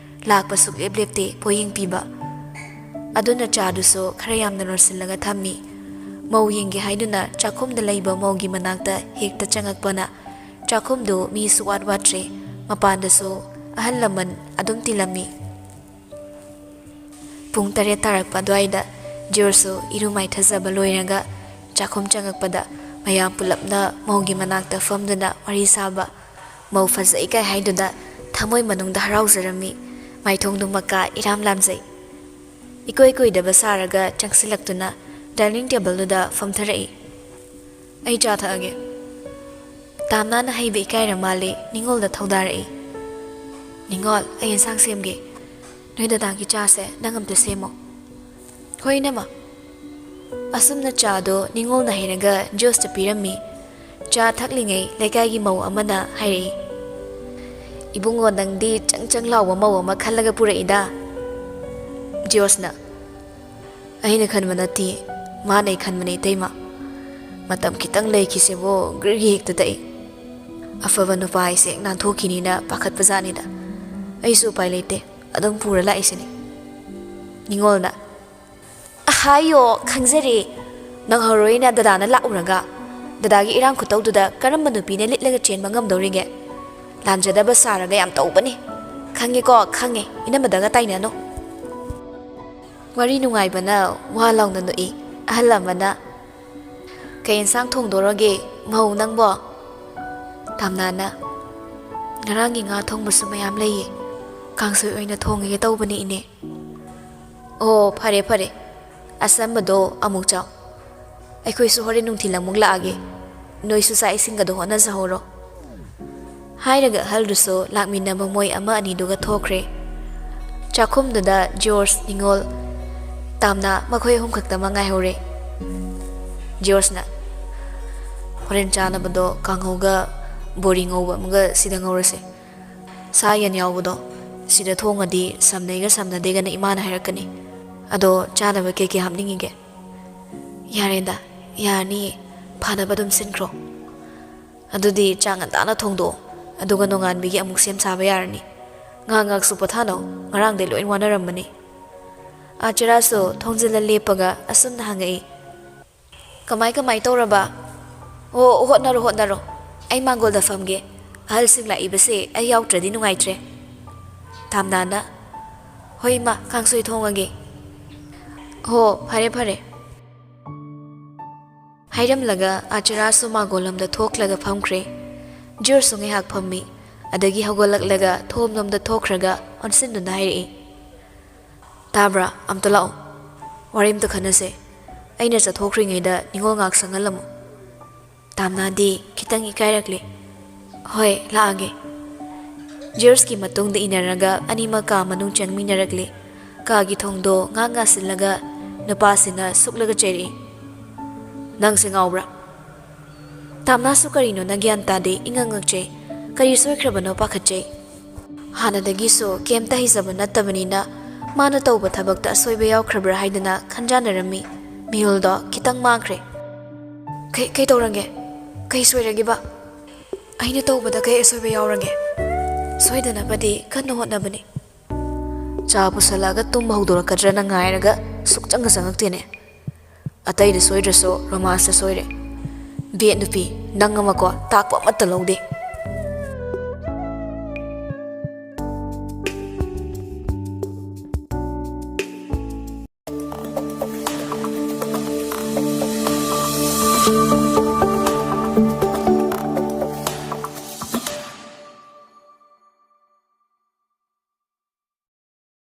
ꯂꯥꯛꯄ ꯁꯨꯛꯂꯦꯞ ꯂꯦꯞꯇꯦ ꯄꯣꯌꯦꯡ ꯄꯤꯕ꯫ ꯑꯗꯨꯅ ꯆꯥꯗꯨꯁꯨ ꯈꯔ ꯌꯥꯝꯅ ꯂꯣꯟꯁꯤꯜꯂꯒ ꯊꯝꯃꯤ꯫ ꯃꯧ ꯌꯦꯡꯒꯦ ꯍꯥꯏꯗꯨꯅ ꯆꯥꯛꯈꯨꯝꯗ ꯂꯩꯕ ꯃꯧꯒꯤ ꯃꯅꯥꯛꯇ ꯍꯦꯛꯇ ꯆꯪꯉꯛꯄꯅ ꯆꯥꯛꯈꯨꯝꯗꯨ ꯃꯤ ꯁꯨꯛꯋꯥꯠ ꯋꯥꯠꯇ꯭ꯔꯦ꯫ ꯃꯄꯥꯟꯗꯁꯨ ꯑꯍꯜ ꯂꯃꯟ ꯑꯗꯨꯝ ꯇꯤꯜꯂꯝꯃꯤ꯫ ꯄꯨꯡ ꯇꯔꯦꯠ ꯇꯥꯔꯛꯄ ꯑꯗꯨꯋꯥꯏꯗ ꯖꯣꯔꯖꯁꯨ ꯏꯔꯨ ꯃꯥꯏꯊꯖꯕ ꯂꯣꯏꯔꯒ ꯆꯥꯛꯈꯨꯝ ꯆꯪꯉꯛꯄꯗ ꯃꯌꯥꯝ ꯄꯨꯂꯞꯅ ꯃꯧꯒꯤ ꯃꯅꯥꯛꯇ ꯐꯝꯗꯨꯅ ꯋꯥꯔꯤ ꯁꯥꯕ, ꯃꯧ ꯐꯖꯩ ꯀꯥꯏ ꯍꯥꯏꯗꯨꯅ ꯊꯃꯣꯏ ꯃꯅꯨꯡꯗ ꯍꯔꯥꯎꯖꯔꯝꯃꯤ꯫ ꯃꯥꯏꯊꯣꯡꯗꯨꯃꯛꯀ ꯏꯔꯥꯝ ꯂꯥꯝꯖꯩ꯫ ꯏꯀꯣꯏ ꯀꯣꯏꯗꯕ ꯁꯥꯔꯒ ꯆꯪꯁꯤꯜꯂꯛꯇꯨꯅ ꯗꯥꯏꯅꯤꯡ ꯇꯦꯕꯜꯗꯨꯗ ꯐꯝꯊꯔꯛꯏ꯫ "ꯑꯩ ꯆꯥ ꯊꯛꯑꯒꯦ꯫" ꯇꯥꯝꯅꯥꯅ ꯍꯩꯕ ꯏꯀꯥꯏꯔ ꯃꯥꯜꯂꯦ ꯅꯤꯉꯣꯜꯗ ꯊꯧꯗꯥꯔꯛꯏ꯫ "ꯅꯤꯉꯣꯜ, ꯑꯩ ꯌꯦꯟꯁꯥꯡ ꯁꯦꯝꯒꯦ꯫ ꯅꯣꯏ ꯗꯗꯥꯒꯤ ꯆꯥꯁꯦ ꯅꯪ ꯑꯝꯇ ꯁꯦꯝꯃꯣ꯫" "ꯍꯣꯏ, ꯏꯅꯝꯃ꯫" ꯑꯁꯨꯝꯅ ꯆꯥꯗꯣ ꯅꯤꯉꯣꯜꯅ ꯍꯩꯔꯒ ꯖꯣꯔꯖꯇ ꯄꯤꯔꯝꯃꯤ꯫ ꯆꯥ ꯊꯛꯂꯤꯉꯩ ꯂꯩꯀꯥꯏꯒꯤ ꯃꯧ ꯑꯃꯅ ꯍꯥꯏꯔꯛꯏ, "ꯏꯕꯨꯡꯉꯣ, ꯅꯪꯗꯤ ꯆꯪ ꯆꯪ ꯂꯥꯎꯕ ꯃꯧ ꯑꯃ ꯈꯜꯂꯒ ꯄꯨꯔꯛꯏꯗ꯫" ꯖꯣꯔꯖꯅ, "ꯑꯩꯅ ꯈꯟꯕ ꯅꯠꯇꯦ, ꯃꯥꯅ ꯑꯩ ꯈꯟꯕꯅꯦ, ꯏꯇꯩꯃ꯫ ꯃꯇꯝ ꯈꯤꯇꯪ ꯂꯩꯈꯤꯁꯦꯕꯣ, ꯒ꯭ꯔꯤꯒ꯭ꯔꯤ ꯍꯦꯛꯇ ꯇꯛꯏ꯫ ꯑꯐꯕ ꯅꯨꯄꯥ ꯍꯥꯏꯁꯦ ꯍꯦꯛ ꯅꯥꯟꯊꯣꯛꯈꯤꯅꯤꯅ ꯄꯥꯈꯠꯄ ꯖꯥꯠꯅꯤꯗ꯫ ꯑꯩꯁꯨ ꯎꯄꯥꯏ ꯂꯩꯇꯦ, ꯑꯗꯨꯝ ꯄꯨꯔ ꯂꯥꯛꯏꯁꯤꯅꯤ꯫" ꯅꯤꯉꯣꯜꯅ, "ꯑꯍꯥꯌꯣ, ꯈꯪꯖꯔꯦ꯫ ꯅꯪꯍꯧꯔꯣꯏꯅ ꯗꯗꯥꯅ ꯂꯥꯛꯎꯔꯒ꯫ ꯗꯗꯥꯒꯤ ꯏꯔꯥꯡ ꯈꯨꯇꯧꯗꯨꯗ ꯀꯔꯝꯕ ꯅꯨꯄꯤꯅ ꯂꯤꯠꯂꯒ ꯆꯦꯟꯕ ꯉꯝꯗꯧꯔꯤꯒꯦ? ꯂꯥꯟꯖꯗꯕ ꯁꯥꯔꯒ ꯌꯥꯝ ꯇꯧꯕꯅꯤ꯫ ꯈꯪꯉꯦꯀꯣ, ꯈꯪꯉꯦ꯫ ꯏꯅꯝꯃꯗꯒ ꯇꯥꯏꯅꯅꯨ꯫" ꯋꯥꯔꯤ ꯅꯨꯡꯉꯥꯏꯕꯅ ꯋꯥ ꯂꯥꯎꯅ ꯅꯣꯛꯏ꯫ ꯑꯍꯜ ꯑꯃꯅ, "ꯀꯩ ꯏꯟꯁꯥꯡ ꯊꯣꯡꯗꯣꯔꯒꯦ, ꯃꯧ ꯅꯪꯕꯣ?" ꯇꯥꯝꯅꯥꯅ, "ꯉꯔꯥꯡꯒꯤ ꯉꯥ ꯊꯣꯡꯕꯁꯨ ꯃꯌꯥꯝ ꯂꯩꯌꯦ, ꯀꯥꯡꯁꯣꯏ ꯑꯣꯏꯅ ꯊꯣꯡꯉꯒꯦ ꯇꯧꯕꯅꯦ, ꯏꯅꯦ꯫" "ꯑꯣ, ꯐꯔꯦ, ꯐꯔꯦ꯫ ꯑꯆꯝꯕꯗꯣ ꯑꯃꯨꯛ ꯆꯥꯎ꯫ ꯑꯩꯈꯣꯏꯁꯨ ꯍꯣꯔꯦꯟ ꯅꯨꯡꯊꯤꯜ ꯑꯃꯨꯛ ꯂꯥꯛꯑꯒꯦ꯫ ꯅꯣꯏꯁꯨ ꯆꯥꯛ ꯏꯁꯤꯡꯒꯗꯣ ꯍꯣꯠꯅꯖꯍꯧꯔꯣ꯫" ꯍꯥꯏꯔꯒ ꯑꯍꯜꯗꯨꯁꯨ ꯂꯥꯛꯃꯤꯟꯅꯕ ꯃꯣꯏ ꯑꯃ ꯑꯅꯤꯗꯨꯒ ꯊꯣꯛꯈ꯭ꯔꯦ꯫ ꯆꯥꯛꯈꯨꯝꯗꯨꯗ ꯖꯣꯔꯖ, ꯅꯤꯉꯣꯜ, ꯇꯥꯝꯅꯥ ꯃꯈꯣꯏ ꯑꯍꯨꯝ ꯈꯛꯇꯃꯛ ꯉꯥꯏꯍꯧꯔꯦ꯫ ꯖꯣꯔꯖꯅ, "ꯍꯣꯔꯦꯟ ꯆꯥꯅꯕꯗꯣ ꯀꯥꯡꯍꯧꯒ ꯕꯣꯔꯤ ꯉꯧꯕ ꯑꯃꯒ ꯁꯤꯗ ꯉꯧꯔꯁꯦ꯫ ꯁꯥ ꯌꯦꯟ ꯌꯥꯎꯕꯗꯣ ꯁꯤꯗ ꯊꯣꯡꯉꯗꯤ ꯁꯝꯅꯩꯒ ꯁꯝꯅꯗꯦꯒꯅ ꯏꯃꯥꯅ ꯍꯥꯏꯔꯛꯀꯅꯤ꯫ ꯑꯗꯣ ꯆꯥꯅꯕ ꯀꯩ ꯀꯩ ꯍꯥꯞꯅꯤꯡꯉꯤꯒꯦ?" "ꯌꯥꯔꯦꯗ, ꯌꯥꯔꯅꯤꯌꯦ꯫ ꯐꯅꯕ ꯑꯗꯨꯝ ꯁꯤꯟꯈ꯭ꯔꯣ꯫ ꯑꯗꯨꯗꯤ ꯆꯥꯛ ꯉꯟꯇꯥꯅ ꯊꯣꯡꯗꯣꯛꯑꯣ, ꯑꯗꯨꯒ ꯅꯣꯡꯉꯥꯟꯕꯤꯒꯤ ꯑꯃꯨꯛ ꯁꯦꯝ ꯁꯥꯕ ꯌꯥꯔꯅꯤ꯫ ꯉꯥꯏꯍꯥꯛ ꯉꯥꯏꯍꯥꯛꯁꯨ ꯄꯣꯊꯥꯅꯧ, ꯉꯔꯥꯡꯗꯩ ꯂꯣꯏ ꯋꯥꯅꯔꯝꯃꯅꯤ꯫" ꯑꯥꯆꯔꯥꯁꯨ ꯊꯣꯡꯖꯤꯜꯂ ꯂꯦꯞꯄꯒ ꯑꯁꯨꯝꯅ ꯍꯪꯉꯛꯏ, "ꯀꯃꯥꯏ ꯀꯃꯥꯏ ꯇꯧꯔꯕ?" "ꯑꯣ, ꯍꯣꯠꯅꯔꯣ, ꯍꯣꯠꯅꯔꯣ꯫ ꯑꯩ ꯃꯥꯡꯒꯣꯜꯗ ꯐꯝꯒꯦ꯫ ꯑꯍꯜꯁꯤꯡ ꯂꯥꯛꯏꯕꯁꯦ ꯑꯩ ꯌꯥꯎꯗ꯭ꯔꯗꯤ ꯅꯨꯡꯉꯥꯏꯇ꯭ꯔꯦ꯫ ꯇꯥꯝꯅꯥꯅ, "ꯍꯣꯏ ꯏꯃꯥ, ꯀꯥꯡꯁꯣꯏ ꯊꯣꯡꯉꯒꯦ"꯫ "ꯍꯣ, ꯐꯔꯦ ꯐꯔꯦ"꯫ ꯍꯥꯏꯔꯝꯂꯒ ꯑꯆꯔꯥꯁꯨ ꯃꯥꯡꯒꯣꯜꯂꯣꯝꯗ ꯊꯣꯛꯂꯒ ꯐꯝꯈ꯭ꯔꯦ꯫ ꯖꯣꯔꯁꯁꯨ ꯉꯥꯏꯍꯥꯛ ꯐꯝꯃꯤ꯫ ꯑꯗꯒꯤ ꯍꯧꯒꯠꯂꯛꯂꯒ ꯊꯣꯡꯂꯣꯝꯗ ꯊꯣꯛꯈ꯭ꯔꯒ ꯑꯣꯟꯁꯤꯟꯗꯨꯅ ꯍꯥꯏꯔꯛꯏ, "ꯇꯥꯕ꯭ꯔꯥ? ꯑꯝꯇ ꯂꯥꯛꯑꯣ꯫ ꯋꯥꯔꯤ ꯑꯝꯇ ꯈꯟꯅꯁꯦ꯫ ꯑꯩꯅ ꯆꯠꯊꯣꯛꯈ꯭ꯔꯤꯉꯩꯗ ꯅꯤꯡꯉꯣꯜ ꯉꯥꯛ ꯁꯪꯍꯜꯂꯝꯃꯨ"꯫ ꯇꯥꯝꯅꯥꯗꯤ ꯈꯤꯇꯪ ꯏꯀꯥꯏꯔꯛꯂꯦ꯫ "ꯍꯣꯏ, ꯂꯥꯛꯑꯒꯦ"꯫ ꯖꯣꯔꯁꯀꯤ ꯃꯇꯨꯡꯗ ꯏꯟꯅꯔꯒ ꯑꯅꯤꯃꯛ ꯀꯥ ꯃꯅꯨꯡ ꯆꯪꯃꯤꯟꯅꯔꯛꯂꯦ꯫ ꯀꯥꯒꯤ ꯊꯣꯡꯗꯣ ꯉꯥꯛ ꯉꯥꯁꯤꯜꯂꯒ ꯅꯨꯄꯥꯁꯤꯅ ꯁꯨꯛꯂꯒ ꯆꯩꯔꯛꯏ, "ꯅꯪꯁꯦ ꯉꯥꯎꯕ꯭ꯔꯥ?" ꯇꯥꯝꯅꯥꯁꯨ ꯀꯔꯤꯅꯣ ꯅꯒ꯭ꯌꯥꯟ ꯇꯥꯗꯦ, ꯏꯉꯛ ꯉꯛꯆꯩ꯫ ꯀꯔꯤ ꯁꯣꯏꯈ꯭ꯔꯕꯅꯣ ꯄꯥꯈꯠꯆꯩ꯫ ꯍꯥꯟꯅꯗꯒꯤꯁꯨ ꯀꯩꯝꯇ ꯍꯩꯖꯕ ꯅꯠꯇꯕꯅꯤꯅ ꯃꯥꯅ ꯇꯧꯕ ꯊꯕꯛꯇ ꯑꯁꯣꯏꯕ ꯌꯥꯎꯈ꯭ꯔꯕ꯭ꯔꯥ ꯍꯥꯏꯗꯅ ꯈꯟꯖꯥꯟꯅꯔꯝꯃꯤ꯫ ꯃꯤꯍꯨꯜꯗꯣ ꯈꯤꯇꯪ ꯃꯥꯡꯈ꯭ꯔꯦ꯫ "ꯀꯩ, ꯀꯩ ꯇꯧꯔꯒꯦ? ꯀꯩ ꯁꯣꯏꯔꯒꯦꯕ? ꯑꯩꯅ ꯇꯧꯕꯗ ꯀꯩ ꯑꯁꯣꯏꯕ ꯌꯥꯎꯔꯒꯦ? ꯁꯣꯏꯗꯅꯕꯗꯤ ꯀꯟꯅ ꯍꯣꯠꯅꯕꯅꯤ"꯫ ꯆꯥ ꯄꯨꯁꯜꯂꯛꯑꯒ ꯇꯨꯝꯕ ꯍꯧꯗꯣꯔꯛꯀꯗ꯭ꯔꯅ ꯉꯥꯏꯔꯒ ꯁꯨꯛꯆꯪꯒ ꯆꯪꯉꯛꯇꯦꯅꯦ꯫ ꯑꯇꯩꯗ ꯁꯣꯏꯗ꯭ꯔꯁꯨ ꯔꯣꯃꯥꯟꯁꯇ ꯁꯣꯏꯔꯦ꯫ ꯕꯦꯠ ꯅꯨꯄꯤ, ꯅꯪ ꯑꯃꯀꯣ, ꯇꯥꯛꯄ ꯑꯃꯠꯇ ꯂꯧꯗꯦ꯫